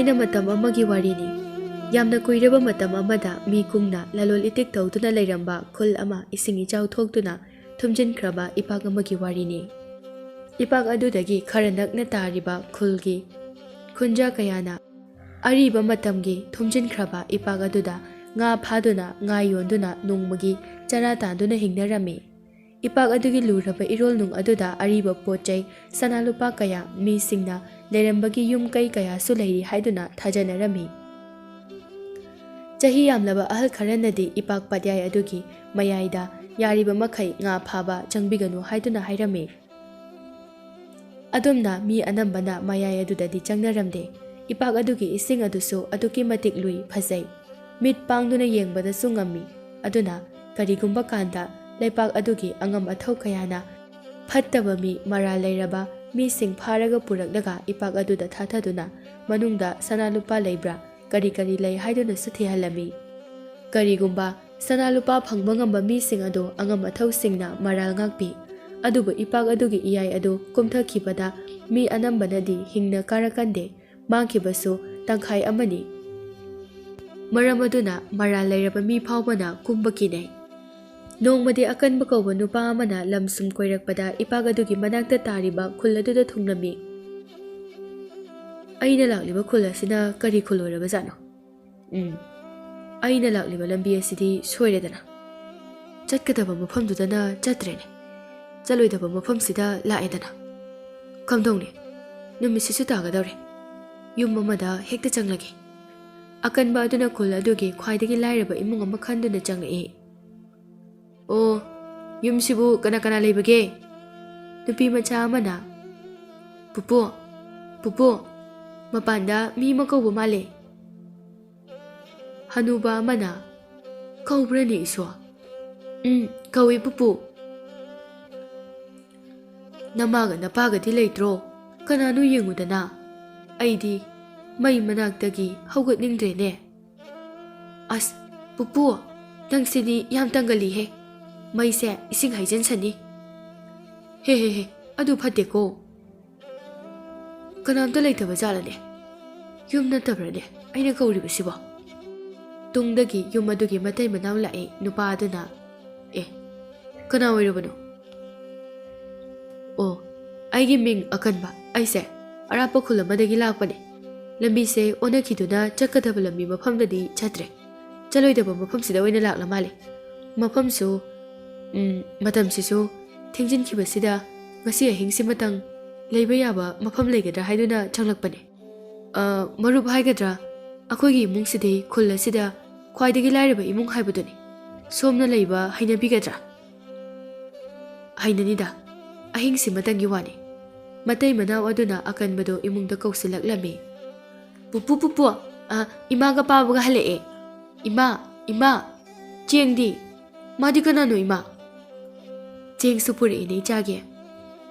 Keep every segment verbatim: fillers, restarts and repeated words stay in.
ꯊꯥꯏꯅ ꯃꯇꯝ ꯑꯃꯒꯤ ꯋꯥꯔꯤꯅꯤ꯫ ꯌꯥꯝꯅ ꯀꯨꯏꯔꯕ ꯃꯇꯝ ꯑꯃꯗ ꯃꯤ ꯀꯨꯡꯅ ꯂꯂꯣꯟ ꯏꯇꯤꯛ ꯇꯧꯗꯨꯅ ꯂꯩꯔꯝꯕ ꯈꯨꯜ ꯑꯃ ꯏꯁꯤꯡ ꯏꯆꯥꯎ ꯊꯣꯛꯇꯨꯅ ꯊꯨꯝꯖꯤꯟꯈ꯭ꯔꯕ ꯏꯄꯥꯛ ꯑꯃꯒꯤ ꯋꯥꯔꯤꯅꯤ꯫ ꯏꯄꯥꯛ ꯑꯗꯨꯗꯒꯤ ꯈꯔ ꯅꯛꯅ ꯇꯥꯔꯤꯕ ꯈꯨꯜꯒꯤ ꯈꯨꯟꯖꯥ ꯀꯌꯥꯅ ꯑꯔꯤꯕ ꯃꯇꯝꯒꯤ ꯊꯨꯝꯖꯤꯟꯈ꯭ꯔꯕ ꯏꯄꯥꯛ ꯑꯗꯨꯗ ꯉꯥ ꯐꯥꯗꯨꯅ, ꯉꯥ ꯌꯣꯟꯗꯨꯅ ꯅꯣꯡꯃꯒꯤ ꯆꯔꯥ ꯇꯥꯟꯗꯨꯅ ꯍꯤꯡꯅꯔꯝꯃꯤ꯫ ꯏꯄꯥꯛ ꯑꯗꯨꯒꯤ ꯂꯨꯔꯕ ꯏꯔꯣꯜꯅꯨꯡ ꯑꯗꯨꯗ ꯑꯔꯤꯕ ꯄꯣꯠ ꯆꯩ, ꯁꯅꯥ ꯂꯨꯄꯥ ꯀꯌꯥ, ꯃꯤꯁꯤꯡꯅ ꯂꯩꯔꯝꯕꯒꯤ ꯌꯨꯝ ꯀꯩ ꯀꯌꯥꯁꯨ ꯂꯩꯔꯤ ꯍꯥꯏꯗꯨꯅ ꯊꯥꯖꯅꯔꯝꯃꯤ꯫ ꯆꯍꯤ ꯌꯥꯝꯂꯕ ꯑꯍꯜ ꯈꯔꯅꯗꯤ ꯏꯄꯥꯛ ꯄꯥꯠꯌꯥꯏ ꯑꯗꯨꯒꯤ ꯃꯌꯥꯏꯗ ꯌꯥꯔꯤꯕ ꯃꯈꯩ ꯉꯥ ꯐꯥꯕ ꯆꯪꯕꯤꯒꯅꯨ ꯍꯥꯏꯗꯨꯅ ꯍꯥꯏꯔꯝꯃꯤ꯫ ꯑꯗꯨꯝꯅ ꯃꯤ ꯑꯅꯝꯕꯅ ꯃꯌꯥꯏ ꯑꯗꯨꯗꯗꯤ ꯆꯪꯅꯔꯝꯗꯦ꯫ ꯏꯄꯥꯛ ꯑꯗꯨꯒꯤ ꯏꯁꯤꯡ ꯑꯗꯨꯁꯨ ꯑꯗꯨꯛꯀꯤ ꯃꯇꯤꯛ ꯂꯨꯏ, ꯐꯖꯩ꯫ ꯃꯤꯠ ꯄꯥꯡꯗꯨꯅ ꯌꯦꯡꯕꯗꯁꯨ ꯉꯝꯃꯤ꯫ ꯑꯗꯨꯅ ꯀꯔꯤꯒꯨꯝꯕ ꯀꯥꯟꯗ ꯂꯩꯄꯥꯛ ꯑꯗꯨꯒꯤ ꯑꯉꯝ ꯑꯊꯧ ꯀꯌꯥꯅ ꯐꯠꯇꯕ ꯃꯤ, ꯃꯔꯥꯜ ꯂꯩꯔꯕ ꯃꯤꯁꯤꯡ ꯐꯥꯔꯒ ꯄꯨꯔꯛꯂꯒ ꯏꯄꯥꯛ ꯑꯗꯨꯗ ꯊꯥꯊꯗꯨꯅ ꯃꯅꯨꯡꯗ ꯁꯅꯥ ꯂꯨꯄꯥ ꯂꯩꯕ꯭ꯔꯥ, ꯀꯔꯤ ꯀꯔꯤ ꯂꯩ ꯍꯥꯏꯗꯨꯅꯁꯨ ꯊꯤꯍꯜꯂꯝꯃꯤ꯫ ꯀꯔꯤꯒꯨꯝꯕ ꯁꯅꯥ ꯂꯨꯄꯥ ꯐꯪꯕ ꯉꯝꯕ ꯃꯤꯁꯤꯡ ꯑꯗꯨ ꯑꯉꯝ ꯑꯊꯧꯁꯤꯡꯅ ꯃꯔꯥꯜ ꯉꯥꯛꯄꯤ꯫ ꯑꯗꯨꯕꯨ ꯏꯄꯥꯛ ꯑꯗꯨꯒꯤ ꯏꯌꯥꯏ ꯑꯗꯨ ꯀꯨꯝꯊꯈꯤꯕꯗ ꯃꯤ ꯑꯅꯝꯕꯅꯗꯤ ꯍꯤꯡꯅ ꯀꯥꯔꯛꯀꯟꯗꯦ, ꯃꯥꯡꯈꯤꯕꯁꯨ ꯇꯪꯈꯥꯏ ꯑꯃꯅꯤ꯫ ꯃꯔꯝ ꯑꯗꯨꯅ ꯃꯔꯥꯜ ꯂꯩꯔꯕ ꯃꯤ ꯐꯥꯎꯕꯅ ꯀꯨꯝꯕ ꯀꯤꯅꯩ꯫ ꯅꯣꯡꯃꯗꯤ ꯑꯀꯟꯕ ꯀꯧꯕ ꯅꯨꯄꯥ ꯑꯃꯅ ꯂꯝ ꯁꯨꯝ ꯀꯣꯏꯔꯛꯄꯗ ꯏꯄꯥꯛ ꯑꯗꯨꯒꯤ ꯃꯅꯥꯛꯇ ꯇꯥꯔꯤꯕ ꯈꯨꯜ ꯑꯗꯨꯗ ꯊꯨꯡꯂꯝꯃꯤ꯫ "ꯑꯩꯅ ꯂꯥꯛꯂꯤꯕ ꯈꯨꯜ ꯑꯁꯤꯅ ꯀꯔꯤ ꯈꯨꯜ ꯑꯣꯏꯔꯕꯖꯥꯠꯅꯣ? ꯎꯝ, ꯑꯩꯅ ꯂꯥꯛꯂꯤꯕ ꯂꯝꯕꯤ ꯑꯁꯤꯗꯤ ꯁꯣꯏꯔꯦꯗꯅ꯫ ꯆꯠꯀꯗꯕ ꯃꯐꯝꯗꯨꯗꯅ ꯆꯠꯇ꯭ꯔꯦꯅꯦ꯫ ꯆꯠꯂꯣꯏꯗꯕ ꯃꯐꯝꯁꯤꯗ ꯂꯥꯛꯑꯦꯗꯅ꯫ ꯀꯝꯗꯧꯅꯤ? ꯅꯨꯃꯤꯠꯁꯤꯁꯨ ꯇꯥꯒꯗꯧꯔꯦ꯫ ꯌꯨꯝ ꯑꯃꯗ ꯍꯦꯛꯇ ꯆꯪꯂꯒꯦ꯫" ꯑꯀꯟꯕ ꯑꯗꯨꯅ ꯈꯨꯜ ꯑꯗꯨꯒꯤ ꯈ꯭ꯋꯥꯏꯗꯒꯤ ꯂꯥꯏꯔꯕ ꯏꯃꯨꯡ ꯑꯃ ꯈꯟꯗꯨꯅ ꯆꯪꯂꯛꯏ꯫ "ꯑꯣ, ꯌꯨꯝꯁꯤꯕꯨ ꯀꯅꯥ ꯀꯅꯥ ꯂꯩꯕꯒꯦ?" ꯅꯨꯄꯤ ꯃꯆꯥ ꯑꯃꯅ, "ꯄꯨꯄꯨ, ꯄꯨꯄꯨ, ꯃꯄꯥꯟꯗ ꯃꯤ ꯑꯃ ꯀꯧꯕ ꯃꯥꯜꯂꯦ꯫" ꯍꯅꯨꯕ ꯑꯃꯅ, "ꯀꯧꯕ꯭ꯔꯅꯦ ꯏꯁꯣ?" "ꯎꯝ, ꯀꯧꯏ ꯄꯨꯄꯨ꯫" "ꯅꯃꯥꯒ ꯅꯄꯥꯒꯗꯤ ꯂꯩꯇ꯭ꯔꯣ? ꯀꯅꯥꯅꯣ ꯌꯦꯡꯉꯨꯗꯅ꯫ ꯑꯩꯗꯤ ꯃꯩ ꯃꯅꯥꯛꯇꯒꯤ ꯍꯧꯒꯠꯅꯤꯡꯗ꯭ꯔꯦꯅꯦ꯫" "ꯑꯁ, ꯄꯨꯄꯨ, ꯅꯪꯁꯤꯗꯤ ꯌꯥꯝ ꯇꯪꯒꯜꯂꯤꯍꯦ꯫ ꯃꯩꯁꯦ ꯏꯁꯤꯡ ꯍꯩꯖꯤꯟꯁꯅꯤ꯫" "ꯍꯦ, ꯍꯦ, ꯍꯦ, ꯑꯗꯨ ꯐꯠꯇꯦꯀꯣ꯫ ꯀꯅꯥꯝꯇ ꯂꯩꯇꯕ ꯖꯥꯠꯂꯅꯦ?" "ꯌꯨꯝ ꯅꯠꯇꯕ꯭ꯔꯅꯦ ꯑꯩꯅ ꯀꯧꯔꯤꯕꯁꯤꯕꯣ?" ꯇꯨꯡꯗꯒꯤ ꯌꯨꯝ ꯑꯗꯨꯒꯤ ꯃꯇꯩ ꯃꯅꯥꯎ ꯂꯥꯛꯏ꯫ ꯅꯨꯄꯥ ꯑꯗꯨꯅ, "ꯑꯦ, ꯀꯅꯥ ꯑꯣꯏꯔꯕꯅꯣ?" "ꯑꯣ, ꯑꯩꯒꯤ ꯃꯤꯡ ꯑꯀꯟꯕ꯫ ꯑꯩꯁꯦ ꯑꯔꯥꯞꯄ ꯈꯨꯜ ꯑꯃꯗꯒꯤ ꯂꯥꯛꯄꯅꯦ꯫ ꯂꯝꯕꯤꯁꯦ ꯑꯣꯟꯅꯈꯤꯗꯨꯅ ꯆꯠꯀꯗꯕ ꯂꯝꯕꯤ ꯃꯐꯝꯗꯗꯤ ꯆꯠꯇ꯭ꯔꯦ꯫ ꯆꯠꯂꯣꯏꯗꯕ ꯃꯐꯝꯁꯤꯗ ꯑꯣꯏꯅ ꯂꯥꯛꯂ ꯃꯥꯜꯂꯦ꯫ ꯃꯐꯝꯁꯨ, ꯎꯝ, ꯃꯇꯝꯁꯤꯁꯨ ꯊꯦꯡꯖꯤꯟꯈꯤꯕꯁꯤꯗ ꯉꯁꯤ ꯑꯍꯤꯡꯁꯤꯃꯇꯪ ꯂꯩꯕ ꯌꯥꯕ ꯃꯐꯝ ꯂꯩꯒꯗ꯭ꯔꯥ ꯍꯥꯏꯗꯨꯅ ꯆꯪꯂꯛꯄꯅꯦ꯫ ꯑ, ꯃꯔꯨꯞ ꯍꯥꯏꯒꯗ꯭ꯔꯥ, ꯑꯩꯈꯣꯏꯒꯤ ꯏꯃꯨꯡꯁꯤꯗꯤ ꯈꯨꯜ ꯑꯁꯤꯗ ꯈ꯭ꯋꯥꯏꯗꯒꯤ ꯂꯥꯏꯔꯕ ꯏꯃꯨꯡ ꯍꯥꯏꯕꯗꯨꯅꯤ꯫ ꯁꯣꯝꯅ ꯂꯩꯕ ꯍꯩꯅꯕꯤꯒꯗ꯭ꯔꯥ?" "ꯍꯩꯅꯅꯤꯗ꯫ ꯑꯍꯤꯡꯁꯤꯃꯇꯪꯒꯤ ꯋꯥꯅꯤ꯫" ꯃꯇꯩ ꯃꯅꯥꯎ ꯑꯗꯨꯅ ꯑꯀꯟꯕꯗꯨ ꯏꯃꯨꯡꯗ ꯀꯧꯁꯤꯜꯂꯛꯂꯝꯃꯤ꯫ "ꯄꯨꯄꯨ, ꯄꯨꯄꯨ, ꯑ, ꯏꯃꯥꯒ ꯄꯥꯕꯒ ꯍꯜꯂꯛꯑꯦ꯫ ꯏꯃꯥ, ꯏꯃꯥ, ꯆꯦꯡꯗꯤ? ꯃꯥꯗꯤ ꯀꯅꯥꯅꯣ, ꯏꯃꯥ?" "ꯆꯦꯡꯁꯨ ꯄꯨꯔꯛꯏꯅꯦ ꯏꯆꯥꯒꯤ꯫"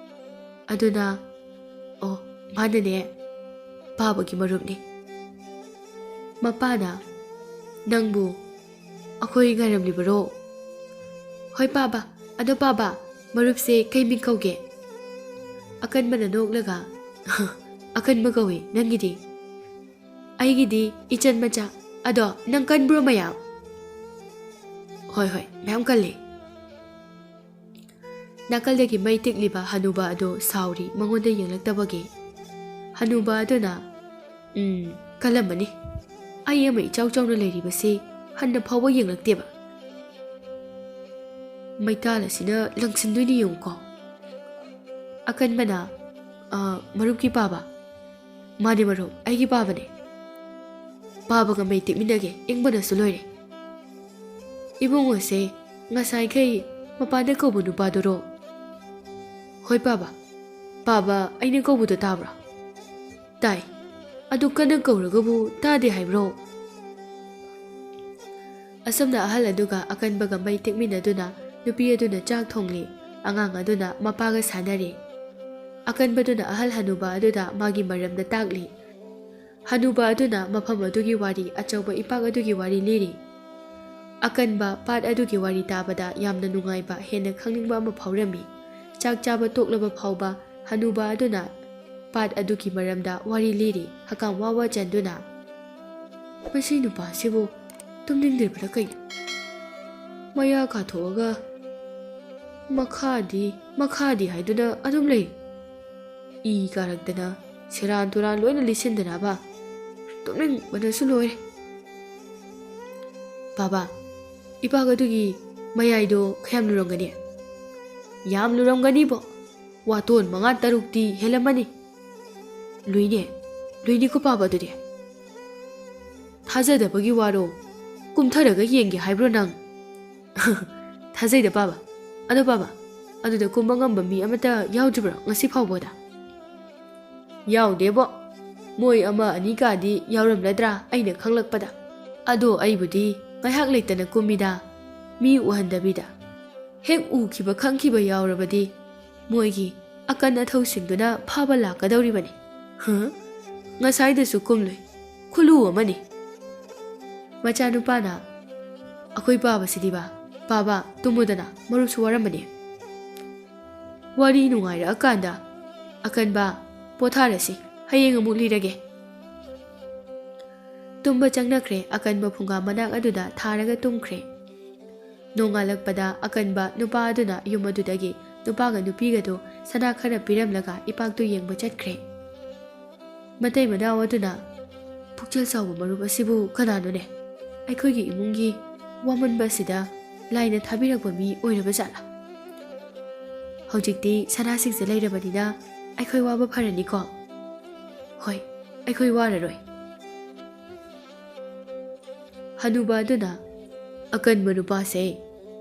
ꯑꯗꯨꯅ, "ꯑꯣ, ꯃꯥꯅꯅꯦ ꯄꯥꯕꯒꯤ ꯃꯔꯨꯞꯅꯤ꯫" ꯃꯄꯥꯅ, "ꯅꯪꯕꯨ ꯑꯩꯈꯣꯏ ꯉꯥꯏꯔꯝꯂꯤꯕꯔꯣ?" "ꯍꯣꯏ ꯄꯥꯕ꯫ ꯑꯗꯣ ꯄꯥꯕ, ꯃꯔꯨꯞꯁꯦ ꯀꯩ ꯃꯤꯡ ꯀꯧꯒꯦ?" ꯑꯀꯟꯕꯅ ꯅꯣꯛꯂꯒ, "ꯑꯀꯟꯕ ꯀꯧꯏ꯫ ꯅꯪꯒꯤꯗꯤ?" "ꯑꯩꯒꯤꯗꯤ ꯏꯆꯟ ꯃꯆꯥ꯫ ꯑꯗꯣ ꯅꯪ ꯀꯟꯕ꯭ꯔꯣ ꯃꯌꯥꯝ?" "ꯍꯣꯏ, ꯍꯣꯏ, ꯃꯌꯥꯝ ꯀꯜꯂꯤ꯫" ꯅꯥꯀꯜꯗꯒꯤ ꯃꯩ ꯇꯤꯛꯂꯤꯕ ꯍꯅꯨꯕ ꯑꯗꯨ ꯁꯥꯎꯔꯤ, ꯃꯉꯣꯟꯗ ꯌꯦꯡꯂꯛꯇꯕꯒꯤ꯫ ꯍꯅꯨꯕ ꯑꯗꯨꯅ, "ꯎꯝ, ꯀꯜꯂꯝꯃꯅꯤ꯫ ꯑꯩ ꯑꯃ ꯏꯆꯥꯎ ꯆꯥꯎꯅ ꯂꯩꯔꯤꯕꯁꯤ ꯍꯟꯅ ꯐꯥꯎꯕ ꯌꯦꯡꯂꯛꯇꯦꯕ꯫ ꯃꯩꯇꯥꯜ ꯑꯁꯤꯅ ꯂꯪꯁꯤꯟꯗꯣꯏꯅꯤ ꯌꯦꯡꯉꯨꯀꯣ꯫" ꯑꯀꯟꯕꯅ, "ꯑ, ꯃꯔꯨꯞꯀꯤ ꯄꯥꯕ?" "ꯃꯥꯅꯦ ꯃꯔꯨꯞ, ꯑꯩꯒꯤ ꯄꯥꯕꯅꯦ꯫" "ꯄꯥꯕꯒ ꯃꯩ ꯇꯤꯛꯃꯤꯟꯅꯒꯦ, ꯏꯪꯕꯅꯁꯨ ꯂꯣꯏꯔꯦ꯫" "ꯏꯕꯨꯡꯉꯣꯁꯦ ꯉꯁꯥꯏꯈꯩ ꯃꯄꯥꯟꯗ ꯀꯧꯕ ꯅꯨꯄꯥꯗꯨꯔꯣ?" "ꯍꯣꯏ ꯄꯥꯕ꯫ ꯄꯥꯕ, ꯑꯩꯅ ꯀꯧꯕꯗꯣ ꯇꯥꯕ꯭ꯔꯣ?" "ꯇꯥꯏ꯫ ꯑꯗꯨ ꯀꯟꯅ ꯀꯧꯔꯒꯕꯨ ꯇꯥꯗꯦ ꯍꯥꯏꯕ꯭ꯔꯣ?" ꯑꯁꯨꯝꯅ ꯑꯍꯜ ꯑꯗꯨꯒ ꯑꯀꯟꯕꯒ ꯃꯩ ꯇꯤꯛꯃꯤꯟꯅꯗꯨꯅ ꯅꯨꯄꯤ ꯑꯗꯨꯅ ꯆꯥꯛ ꯊꯣꯡꯂꯤ, ꯑꯉꯥꯡ ꯑꯗꯨꯅ ꯃꯄꯥꯒ ꯁꯥꯟꯅꯔꯤ꯫ ꯑꯀꯟꯕꯗꯨꯅ ꯑꯍꯜ ꯍꯅꯨꯕ ꯑꯗꯨꯗ ꯃꯥꯒꯤ ꯃꯔꯝꯗ ꯇꯥꯛꯂꯤ꯫ ꯍꯅꯨꯕ ꯑꯗꯨꯅ ꯃꯐꯝ ꯑꯗꯨꯒꯤ ꯋꯥꯔꯤ, ꯑꯆꯧꯕ ꯏꯄꯥꯛ ꯑꯗꯨꯒꯤ ꯋꯥꯔꯤ ꯂꯤꯔꯤ꯫ ꯑꯀꯟꯕ ꯄꯥꯠ ꯑꯗꯨꯒꯤ ꯋꯥꯔꯤ ꯇꯥꯕꯗ ꯌꯥꯝꯅ ꯅꯨꯡꯉꯥꯏꯕ, ꯍꯦꯟꯅ ꯈꯪꯅꯤꯡꯕ ꯑꯃ ꯐꯥꯎꯔꯝꯃꯤ꯫ ꯆꯥꯛ ꯆꯥꯕ ꯇꯣꯛꯂꯕ ꯐꯥꯎꯕ ꯍꯅꯨꯕ ꯑꯗꯨꯅ ꯄꯥꯠ ꯑꯗꯨꯒꯤ ꯃꯔꯝꯗ ꯋꯥꯔꯤ ꯂꯤꯔꯤ ꯍꯀꯥꯝ ꯋꯥ ꯋꯥ ꯆꯟꯗꯨꯅ꯫ "ꯃꯁꯤ ꯅꯨꯄꯥꯁꯤꯕꯨ ꯇꯨꯝꯅꯤꯡꯗ꯭ꯔꯤꯕ꯭ꯔꯥ ꯀꯩꯅꯣ? ꯃꯌꯥ ꯀꯥꯊꯣꯛꯑꯒ ꯃꯈꯥꯗꯤ, ꯃꯈꯥꯗꯤ ꯍꯥꯏꯗꯨꯅ ꯑꯗꯨꯝ ꯂꯩ꯫ ꯏ ꯀꯥꯔꯛꯇꯅ ꯁꯦꯔꯥꯟ ꯇꯨꯔꯥꯟ ꯂꯣꯏꯅ ꯂꯤꯠꯁꯤꯟꯗꯅꯕ꯫ ꯇꯨꯝꯅꯤꯡꯕꯅꯁꯨ ꯂꯣꯏꯔꯦ꯫ ꯄꯥꯕ, ꯏꯄꯥꯛ ꯑꯗꯨꯒꯤ ꯃꯌꯥꯏꯗꯣ ꯀꯌꯥꯝ ꯂꯨꯔꯝꯒꯅꯤ?" "ꯌꯥꯝ ꯂꯨꯔꯝꯒꯅꯤꯕꯣ꯫ ꯋꯥꯇꯣꯟ ꯃꯉꯥ ꯇꯔꯨꯛꯇꯤ ꯍꯦꯜꯂꯝꯃꯅꯤ꯫ ꯂꯨꯏꯅꯦ, ꯂꯨꯏꯅꯦꯀꯣ ꯄꯥꯕ ꯑꯗꯨꯗꯤ꯫ ꯊꯥꯖꯗꯕꯒꯤ ꯋꯥꯔꯣ? ꯀꯨꯝꯊꯔꯒ ꯌꯦꯡꯒꯦ ꯍꯥꯏꯕ꯭ꯔꯣ ꯅꯪ?" "ꯊꯥꯖꯩꯗ ꯄꯥꯕ꯫ ꯑꯗꯣ ꯄꯥꯕ, ꯑꯗꯨꯗ ꯀꯨꯝꯕ ꯉꯝꯕ ꯃꯤ ꯑꯃꯠꯇ ꯌꯥꯎꯗ꯭ꯔꯤꯕ꯭ꯔꯣ ꯉꯁꯤ ꯐꯥꯎꯕꯗ?" "ꯌꯥꯎꯗꯦꯕꯣ꯫ ꯃꯣꯏ ꯑꯃ ꯑꯅꯤ ꯀꯥꯗꯤ ꯌꯥꯎꯔꯝꯂꯗ꯭ꯔꯥ ꯑꯩꯅ ꯈꯪꯂꯛꯄꯗ꯫ ꯑꯗꯣ ꯑꯩꯕꯨꯗꯤ ꯉꯥꯏꯍꯥꯛ ꯂꯩꯇꯅ ꯀꯨꯝꯃꯤꯗ, ꯃꯤ ꯎꯍꯟꯗꯕꯤꯗ꯫ ꯍꯦꯛ ꯎꯈꯤꯕ ꯈꯪꯈꯤꯕ ꯌꯥꯎꯔꯕꯗꯤ ꯃꯣꯏꯒꯤ ꯑꯀꯟ ꯑꯊꯧꯁꯤꯡꯗꯨꯅ ꯐꯥꯕ ꯂꯥꯛꯀꯗꯧꯔꯤꯕꯅꯤ꯫ ꯍ? ꯉꯁꯥꯏꯗꯁꯨ ꯀꯨꯝꯂꯨꯏ꯫ ꯈꯨꯂꯨ ꯑꯃꯅꯤ꯫" ꯃꯆꯥꯅꯨꯄꯥꯅ, "ꯑꯩꯈꯣꯏ ꯄꯥꯕꯁꯤꯗꯤꯕ, ꯄꯥꯕ, ꯇꯨꯝꯃꯨꯗꯅ, ꯃꯔꯨꯞꯁꯨ ꯋꯥꯔꯝꯃꯅꯤ꯫" "ꯋꯥꯔꯤ ꯅꯨꯡꯉꯥꯏꯔꯛꯑꯀꯥꯟꯗ, ꯑꯀꯟꯕ, ꯄꯣꯊꯥꯔꯁꯤ, ꯍꯌꯦꯡ ꯑꯃꯨꯛ ꯂꯤꯔꯒꯦ꯫" ꯇꯨꯝꯕ ꯆꯪꯅꯈ꯭ꯔꯦ꯫ ꯑꯀꯟꯕ ꯐꯨꯡꯒꯥ ꯃꯅꯥꯛ ꯑꯗꯨꯗ ꯊꯥꯔꯒ ꯇꯨꯝꯈ꯭ꯔꯦ꯫ ꯅꯣꯡꯉꯥꯜꯂꯛꯄꯗ ꯑꯀꯟꯕ ꯅꯨꯄꯥ ꯑꯗꯨꯅ ꯌꯨꯝ ꯑꯗꯨꯗꯒꯤ ꯅꯨꯄꯥꯒ ꯅꯨꯄꯤꯒꯗꯨ ꯁꯅꯥ ꯈꯔ ꯄꯤꯔꯝꯂꯒ ꯏꯄꯥꯛꯇꯨ ꯌꯦꯡꯕ ꯆꯠꯈ꯭ꯔꯦ꯫ ꯃꯇꯩ ꯃꯅꯥꯎ ꯑꯗꯨꯅ, "ꯄꯨꯛꯆꯦꯜ ꯆꯥꯎꯕ ꯃꯔꯨꯞ ꯑꯁꯤꯕꯨ ꯀꯅꯥꯅꯣꯅꯦ? ꯑꯩꯈꯣꯏꯒꯤ ꯏꯃꯨꯡꯒꯤ ꯋꯥꯃꯟꯕ ꯑꯁꯤꯗ ꯂꯥꯏꯅ ꯊꯥꯕꯤꯔꯛꯄ ꯃꯤ ꯑꯣꯏꯔꯕ ꯖꯥꯠꯂꯥ? ꯍꯧꯖꯤꯛꯇꯤ ꯁꯅꯥꯁꯤꯡꯁꯦ ꯂꯩꯔꯕꯅꯤꯅ ꯑꯩꯈꯣꯏ ꯋꯥꯕ ꯐꯔꯅꯤꯀꯣ?" "ꯍꯣꯏ, ꯑꯩꯈꯣꯏ ꯋꯥꯔꯔꯣꯏ꯫" ꯍꯅꯨꯕ ꯑꯗꯨꯅ, "ꯑꯀꯟꯕ ꯅꯨꯄꯥꯁꯦ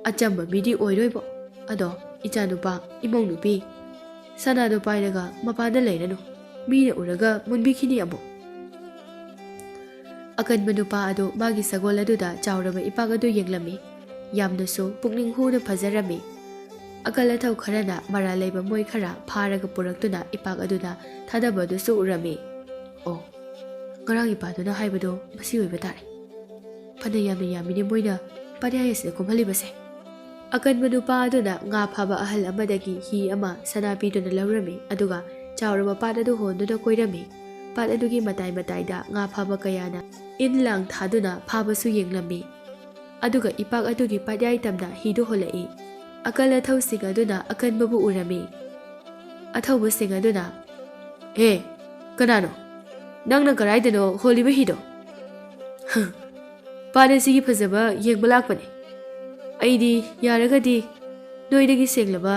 ꯑꯆꯝꯕ ꯃꯤꯗꯤ ꯑꯣꯏꯔꯣꯏꯕꯣ꯫ ꯑꯗꯣ ꯏꯆꯥꯅꯨꯄꯥ, ꯏꯃꯧ ꯅꯨꯄꯤ, ꯁꯅꯥꯗꯣ ꯄꯥꯏꯔꯒ ꯃꯄꯥꯟꯗ ꯂꯩꯔꯅꯨ꯫ ꯃꯤꯅ ꯎꯔꯒ ꯃꯨꯟꯕꯤꯈꯤꯅꯤ ꯑꯃꯨꯛ꯫" ꯑꯀꯟꯕ ꯅꯨꯄꯥ ꯑꯗꯨ ꯃꯥꯒꯤ ꯁꯒꯣꯜ ꯑꯗꯨꯗ ꯆꯥꯎꯔꯕ ꯏꯄꯥꯛ ꯑꯗꯨ ꯌꯦꯡꯂꯝꯃꯤ꯫ ꯌꯥꯝꯅꯁꯨ ꯄꯨꯛꯅꯤꯡ ꯍꯨꯅ ꯐꯖꯔꯝꯃꯤ꯫ ꯑꯀꯜ ꯑꯊꯧ ꯈꯔꯅ ꯃꯔꯥꯜ ꯂꯩꯕ ꯃꯣꯏ ꯈꯔ ꯐꯥꯔꯒ ꯄꯨꯔꯛꯇꯨꯅ ꯏꯄꯥꯛ ꯑꯗꯨꯗ ꯊꯥꯗꯕ ꯑꯗꯨꯁꯨ ꯎꯔꯝꯃꯤ꯫ ꯑꯣ, ꯉꯔꯥꯡ ꯏꯄꯥꯗꯨꯅ ꯍꯥꯏꯕꯗꯣ ꯃꯁꯤ ꯑꯣꯏꯕ ꯇꯥꯔꯦ꯫ ꯐꯅ ꯌꯥꯝꯅ ꯌꯥꯝꯃꯤꯅꯦ ꯃꯣꯏꯅ ꯄꯥꯠꯌꯥꯏ ꯑꯁꯤꯗ ꯀꯨꯝꯍꯜꯂꯤꯕꯁꯦ꯫ ꯑꯀꯟꯕ ꯅꯨꯄꯥ ꯑꯗꯨꯅ ꯉꯥ ꯐꯥꯕ ꯑꯍꯜ ꯑꯃꯗꯒꯤ ꯍꯤ ꯑꯃ ꯁꯅꯥ ꯄꯤꯗꯨꯅ ꯂꯧꯔꯝꯃꯤ, ꯑꯗꯨꯒ ꯆꯥꯎꯔꯕ ꯄꯥꯠ ꯑꯗꯨ ꯍꯣꯟꯗꯨꯅ ꯀꯣꯏꯔꯝꯃꯤ꯫ ꯄꯥꯠ ꯑꯗꯨꯒꯤ ꯃꯇꯥꯏ ꯃꯇꯥꯏꯗ ꯉꯥ ꯐꯥꯕ ꯀꯌꯥꯅ ꯏꯟ ꯂꯥꯡ ꯊꯥꯗꯨꯅ ꯐꯥꯕꯁꯨ ꯌꯦꯡꯂꯝꯃꯤ꯫ ꯑꯗꯨꯒ ꯏꯄꯥꯛ ꯑꯗꯨꯒꯤ ꯄꯥꯠꯌꯥꯏ ꯇꯝꯅ ꯍꯤꯗꯨ ꯍꯣꯜꯂꯛꯏ꯫ ꯑꯀꯜ ꯑꯊꯧꯁꯤꯡ ꯑꯗꯨꯅ ꯑꯀꯟꯕꯕꯨ ꯎꯔꯝꯃꯤ꯫ ꯑꯊꯧꯕꯁꯤꯡ ꯑꯗꯨꯅ, "ꯍꯦ, ꯀꯅꯥꯅꯣ? ꯅꯪꯅ ꯀꯗꯥꯏꯗꯅꯣ ꯍꯣꯜꯂꯤꯕ ꯍꯤꯗꯣ?" "ꯍ, ꯄꯥꯠ ꯑꯁꯤꯒꯤ ꯐꯖꯕ ꯌꯦꯡꯕ ꯂꯥꯛꯄꯅꯦ꯫ ꯑꯩꯗꯤ ꯌꯥꯔꯒꯗꯤ ꯅꯣꯏꯗꯒꯤ ꯁꯦꯡꯂꯕ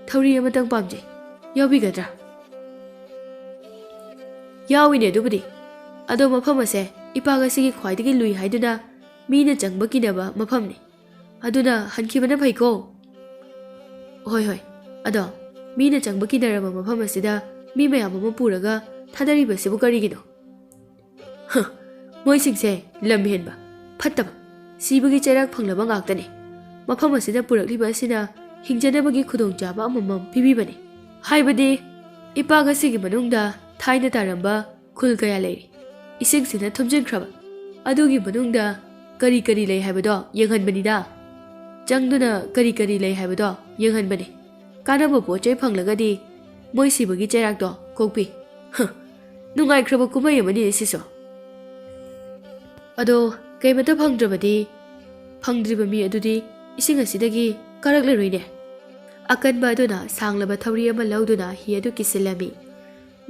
ꯊꯧꯔꯤ ꯑꯃꯇꯪ ꯄꯥꯝꯖꯩ꯫ ꯌꯥꯎꯕꯤꯒꯗ꯭ꯔꯥ?" "ꯌꯥꯎꯏꯅꯦ ꯑꯗꯨꯕꯨꯗꯤ꯫ ꯑꯗꯣ ꯃꯐꯝ ꯑꯁꯦ ꯏꯄꯥꯛ ꯑꯁꯤꯒꯤ ꯈ꯭ꯋꯥꯏꯗꯒꯤ ꯂꯨꯏ ꯍꯥꯏꯗꯨꯅ ꯃꯤꯅ ꯆꯪꯕ ꯀꯤꯅꯕ ꯃꯐꯝꯅꯤ꯫ ꯑꯗꯨꯅ ꯍꯟꯈꯤꯕꯅ ꯐꯩꯀꯣ꯫" "ꯍꯣꯏ, ꯍꯣꯏ꯫ ꯑꯗꯣ ꯃꯤꯅ ꯆꯪꯕ ꯀꯤꯅꯔꯕ ꯃꯐꯝ ꯑꯁꯤꯗ ꯃꯤ ꯃꯌꯥꯝ ꯑꯃ ꯄꯨꯔꯒ ꯊꯥꯗꯔꯤꯕꯁꯤꯕꯨ ꯀꯔꯤꯒꯤꯅꯣ?" "ꯍ, ꯃꯣꯏꯁꯤꯡꯁꯦ ꯂꯝ ꯍꯦꯟꯕ, ꯐꯠꯇꯕ, ꯁꯤꯕꯒꯤ ꯆꯩꯔꯥꯛ ꯐꯪꯂꯕ ꯉꯥꯛꯇꯅꯤ꯫ ꯃꯐꯝ ꯑꯁꯤꯗ ꯄꯨꯔꯛꯂꯤꯕ ꯑꯁꯤꯅ ꯍꯤꯡꯖꯅꯕꯒꯤ ꯈꯨꯗꯣꯡꯆꯥꯕ ꯑꯃꯃꯝ ꯄꯤꯕꯤꯕꯅꯤ꯫ ꯍꯥꯏꯕꯗꯤ ꯏꯄꯥꯛ ꯑꯁꯤꯒꯤ ꯃꯅꯨꯡꯗ ꯊꯥꯏꯅ ꯇꯥꯔꯝꯕ ꯈꯨꯜ ꯀꯌꯥ ꯂꯩꯔꯤ꯫ ꯏꯁꯤꯡꯁꯤꯅ ꯊꯨꯝꯖꯤꯟꯈ꯭ꯔꯕ꯫ ꯑꯗꯨꯒꯤ ꯃꯅꯨꯡꯗ ꯀꯔꯤ ꯀꯔꯤ ꯂꯩ ꯍꯥꯏꯕꯗꯣ ꯌꯦꯡꯍꯟꯕꯅꯤꯗ꯫ ꯆꯪꯗꯨꯅ ꯀꯔꯤ ꯀꯔꯤ ꯂꯩ ꯍꯥꯏꯕꯗꯣ ꯌꯦꯡꯍꯟꯕꯅꯤ꯫ ꯀꯥꯟꯅꯕ ꯄꯣꯠ ꯆꯩ ꯐꯪꯂꯒꯗꯤ ꯃꯣꯏ ꯁꯤꯕꯒꯤ ꯆꯩꯔꯥꯛꯇꯣ ꯀꯣꯛꯄꯤ꯫ ꯍ, ꯅꯨꯡꯉꯥꯏꯈ꯭ꯔꯕ ꯀꯨꯝꯍꯩ ꯑꯃꯅꯤꯅꯦ ꯁꯤꯁꯨ꯫ ꯑꯗꯣ ꯀꯩꯃꯇ ꯐꯪꯗ꯭ꯔꯕꯗꯤ, ꯐꯪꯗ꯭ꯔꯤꯕ ꯃꯤ ꯑꯗꯨꯗꯤ ꯏꯁꯤꯡ ꯑꯁꯤꯗꯒꯤ ꯀꯥꯔꯛꯂꯔꯣꯏꯅꯦ꯫" ꯑꯀꯟꯕ ꯑꯗꯨꯅ ꯁꯥꯡꯂꯕ ꯊꯧꯔꯤ ꯑꯃ ꯂꯧꯗꯨꯅ ꯍꯤ ꯑꯗꯨ ꯀꯤꯁꯤꯜꯂꯝꯃꯤ꯫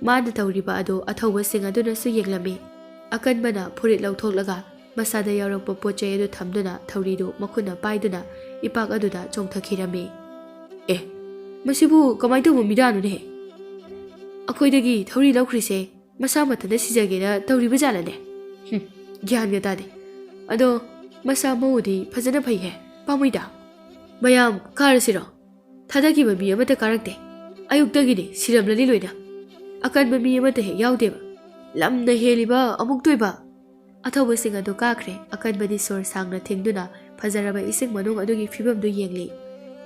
ꯃꯥꯅ ꯇꯧꯔꯤꯕ ꯑꯗꯨ ꯑꯊꯧꯕꯁꯤꯡ ꯑꯗꯨꯅꯁꯨ ꯌꯦꯡꯂꯝꯃꯤ꯫ ꯑꯀꯟꯕꯅ ꯐꯨꯔꯤꯠ ꯂꯧꯊꯣꯛꯂꯒ ꯃꯁꯥꯗ ꯌꯥꯎꯔꯛꯄ ꯄꯣꯠ ꯆꯩ ꯑꯗꯨ ꯊꯝꯗꯨꯅ ꯊꯧꯔꯤꯗꯨ ꯃꯈꯨꯠꯅ ꯄꯥꯏꯗꯨꯅ ꯏꯄꯥꯛ ꯑꯗꯨꯗ ꯆꯣꯡꯊꯈꯤꯔꯝꯃꯤ꯫ "ꯑꯦ, ꯃꯁꯤꯕꯨ ꯀꯃꯥꯏꯅ ꯇꯧꯕ ꯃꯤꯗꯥꯅꯣꯅꯦꯍꯦ? ꯑꯩꯈꯣꯏꯗꯒꯤ ꯊꯧꯔꯤ ꯂꯧꯈ꯭ꯔꯤꯁꯦ ꯃꯁꯥ ꯃꯊꯟꯇ ꯁꯤꯖꯒꯦꯅ ꯇꯧꯔꯤꯕ ꯖꯥꯠꯂꯅꯦ? ꯍꯨꯝ, ꯒ꯭ꯌꯥꯟꯒ ꯇꯥꯗꯦ꯫ ꯑꯗꯣ ꯃꯁꯥ ꯃꯎꯗꯤ ꯐꯖꯅ ꯐꯩꯍꯦ, ꯄꯥꯝꯃꯨꯏꯗ꯫ ꯃꯌꯥꯝ ꯀꯥꯔꯁꯤꯔꯣ? ꯊꯥꯗꯈꯤꯕ ꯃꯤ ꯑꯃꯠꯇ ꯀꯥꯔꯛꯇꯦ꯫ ꯑꯌꯨꯛꯇꯒꯤꯗꯤ ꯁꯤꯔꯝꯂꯅꯤ ꯂꯣꯏꯅ꯫ ꯑꯀꯟꯕ ꯃꯤ ꯑꯃꯠꯇ ꯍꯦꯛ ꯌꯥꯎꯗꯦꯕ꯫ ꯂꯝꯅ ꯍꯦꯜꯂꯤꯕ ꯑꯃꯨꯛꯇꯣꯏꯕ꯫" ꯑꯊꯧꯕꯁꯤꯡ ꯑꯗꯨ ꯀꯥꯈ꯭ꯔꯦ꯫ ꯑꯀꯟꯕꯗꯤ ꯁꯣꯔ ꯁꯥꯡꯅ ꯊꯤꯡꯗꯨꯅ ꯐꯖꯔꯕ ꯏꯁꯤꯡ ꯃꯅꯨꯡ ꯑꯗꯨꯒꯤ ꯐꯤꯕꯝꯗꯨ ꯌꯦꯡꯂꯤ꯫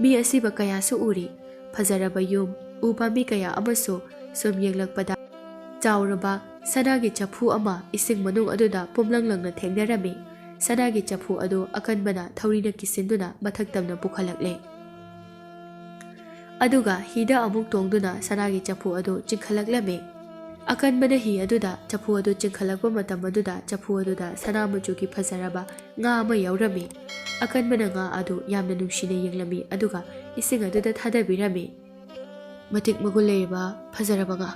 ꯃꯤ ꯑꯁꯤꯕ ꯀꯌꯥꯁꯨ ꯎꯔꯤ꯫ ꯐꯖꯔꯕ ꯌꯨꯝ, ꯎ ꯄꯥꯝꯕꯤ ꯀꯌꯥ ꯑꯃꯁꯨ ꯁꯨꯝ ꯌꯦꯡꯂꯛꯄꯗ ꯆꯥꯎꯔꯕ ꯁꯅꯥꯒꯤ ꯆꯐꯨ ꯑꯃ ꯏꯁꯤꯡ ꯃꯅꯨꯡ ꯑꯗꯨꯗ ꯄꯨꯝꯂꯪ ꯂꯪꯅ ꯊꯦꯡꯅꯔꯝꯃꯤ꯫ ꯁꯅꯥꯒꯤ ꯆꯐꯨ ꯑꯗꯨ ꯑꯀꯟꯕꯅ ꯊꯧꯔꯤꯅ ꯀꯤꯁꯤꯟꯗꯨꯅ ꯃꯊꯛ ꯇꯝꯅ ꯄꯨꯈꯠꯂꯛꯂꯦ꯫ ꯑꯗꯨꯒ ꯍꯤꯗ ꯑꯃꯨꯛ ꯇꯣꯡꯗꯨꯅ ꯁꯅꯥꯒꯤ ꯆꯐꯨ ꯑꯗꯨ ꯆꯤꯡꯈꯠꯂꯛꯂꯝꯃꯤ꯫ ꯑꯀꯟꯕꯅ ꯍꯤ ꯑꯗꯨꯗ ꯆꯐꯨ ꯑꯗꯨ ꯆꯤꯡꯈꯠꯂꯛꯄ ꯃꯇꯝ ꯑꯗꯨꯗ ꯆꯐꯨ ꯑꯗꯨꯗ ꯁꯅꯥ ꯃꯆꯨꯒꯤ ꯐꯖꯔꯕ ꯉꯥ ꯑꯃ ꯌꯥꯎꯔꯝꯃꯤ꯫ ꯑꯀꯟꯕꯅ ꯉꯥ ꯑꯗꯨ ꯌꯥꯝꯅ ꯅꯨꯡꯁꯤꯅ ꯌꯦꯡꯂꯝꯃꯤ ꯑꯗꯨꯒ ꯏꯁꯤꯡ ꯑꯗꯨꯗ ꯊꯥꯗꯕꯤꯔꯝꯃꯤ꯫ "ꯃꯇꯤꯛ ꯃꯒꯨꯟ ꯂꯩꯔꯕ ꯐꯖꯔꯕ ꯉꯥ,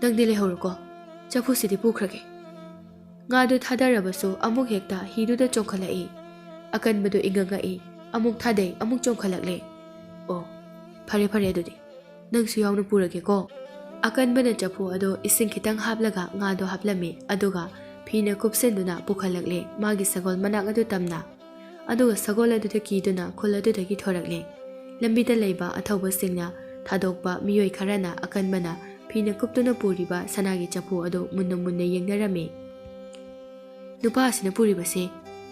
ꯅꯪꯗꯤ ꯂꯩꯍꯧꯔꯣꯀꯣ, ꯆꯐꯨꯁꯤꯗꯤ ꯄꯨꯈ꯭ꯔꯒꯦ꯫" ꯉꯥꯗꯨ ꯊꯥꯗꯔꯕꯁꯨ ꯑꯃꯨꯛ ꯍꯦꯛꯇ ꯍꯤꯗꯨꯗ ꯆꯣꯡꯈꯠꯂꯛꯏ꯫ ꯑꯀꯟꯕꯗꯨ ꯏꯉꯛ ꯉꯛꯏ꯫ ꯑꯃꯨꯛ ꯊꯥꯗꯩ, ꯑꯃꯨꯛ ꯆꯣꯡꯈꯠꯂꯛꯂꯦ꯫ "ꯑꯣ, ꯐꯔꯦ ꯐꯔꯦ, ꯑꯗꯨꯗꯤ ꯅꯪꯁꯨ ꯌꯥꯎꯅ ꯄꯨꯔꯒꯦꯀꯣ꯫" ꯑꯀꯟꯕꯅ ꯆꯐꯨ ꯑꯗꯨ ꯏꯁꯤꯡ ꯈꯤꯇꯪ ꯍꯥꯞꯂꯒ ꯉꯥꯗꯨ ꯍꯥꯞꯂꯝꯃꯤ, ꯑꯗꯨꯒ ꯐꯤꯅ ꯀꯨꯞꯁꯤꯟꯗꯨꯅ ꯄꯨꯈꯠꯂꯛꯂꯦ, ꯃꯥꯒꯤ ꯁꯒꯣꯜ ꯃꯅꯥꯛ ꯑꯗꯨ ꯇꯝꯅ꯫ ꯑꯗꯨꯒ ꯁꯒꯣꯜ ꯑꯗꯨꯗ ꯀꯤꯗꯨꯅ ꯈꯨꯜ ꯑꯗꯨꯗꯒꯤ ꯊꯣꯔꯛꯂꯦ꯫ ꯂꯝꯕꯤꯗ ꯂꯩꯕ ꯑꯊꯧꯕꯁꯤꯡꯅ ꯊꯥꯗꯣꯛꯄ ꯃꯤꯑꯣꯏ ꯈꯔꯅ ꯑꯀꯟꯕꯅ ꯐꯤꯅ ꯀꯨꯞꯇꯨꯅ ꯄꯨꯔꯤꯕ ꯁꯅꯥꯒꯤ ꯆꯐꯨ ꯑꯗꯨ ꯃꯨꯟꯅ ꯃꯨꯟꯅ ꯌꯦꯡꯅꯔꯝꯃꯤ꯫ "ꯅꯨꯄꯥ ꯑꯁꯤꯅ ꯄꯨꯔꯤꯕꯁꯦ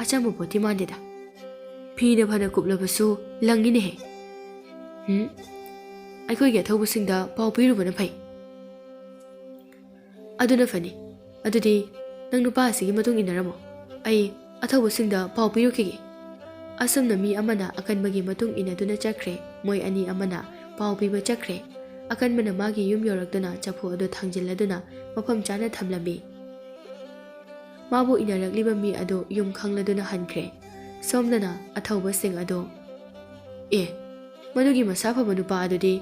ꯑꯆꯝꯕ ꯄꯣꯠꯇꯤ ꯃꯥꯟꯗꯦꯗ꯫ ꯐꯤꯅ ꯐꯅ ꯀꯨꯞꯂꯕꯁꯨ ꯂꯪꯉꯤꯅꯦꯍꯦ꯫ ꯎꯝ, ꯑꯩꯈꯣꯏꯒꯤ ꯑꯊꯧꯕꯁꯤꯡꯗ ꯄꯥꯎ ꯄꯤꯔꯨꯕꯅ ꯐꯩ꯫" "ꯑꯗꯨꯅ ꯐꯅꯤ꯫ ꯑꯗꯨꯗꯤ ꯅꯪ ꯅꯨꯄꯥ ꯑꯁꯤꯒꯤ ꯃꯇꯨꯡ ꯏꯟꯅꯔꯝꯃꯣ꯫ ꯑꯩ ꯑꯊꯧꯕꯁꯤꯡꯗ ꯄꯥꯎ ꯄꯤꯔꯨꯈꯤꯒꯦ꯫" ꯑꯁꯨꯝꯅ ꯃꯤ ꯑꯃꯅ ꯑꯀꯟꯕꯒꯤ ꯃꯇꯨꯡ ꯏꯟꯅꯗꯨꯅ ꯆꯠꯈ꯭ꯔꯦ꯫ ꯃꯣꯏ ꯑꯅꯤ ꯑꯃꯅ ꯄꯥꯎ ꯄꯤꯕ ꯆꯠꯈ꯭ꯔꯦ꯫ ꯑꯀꯟꯕꯅ ꯃꯥꯒꯤ ꯌꯨꯝ ꯌꯧꯔꯛꯇꯨꯅ ꯆꯐꯨ ꯑꯗꯨ ꯊꯥꯡꯖꯤꯜꯂꯗꯨꯅ ꯃꯐꯝ ꯆꯥꯅ ꯊꯝꯂꯝꯃꯤ꯫ ꯃꯥꯕꯨ ꯏꯟꯅꯔꯛꯂꯤꯕ ꯃꯤ ꯑꯗꯨ ꯌꯨꯝ ꯈꯪꯂꯗꯨꯅ ꯍꯟꯈ꯭ꯔꯦ꯫ ꯁꯣꯝꯗꯅ ꯑꯊꯧꯕꯁꯤꯡ ꯑꯗꯨ, "ꯑꯦ, ꯃꯗꯨꯒꯤ ꯃꯁꯥ ꯐꯕ ꯅꯨꯄꯥ ꯑꯗꯨꯗꯤ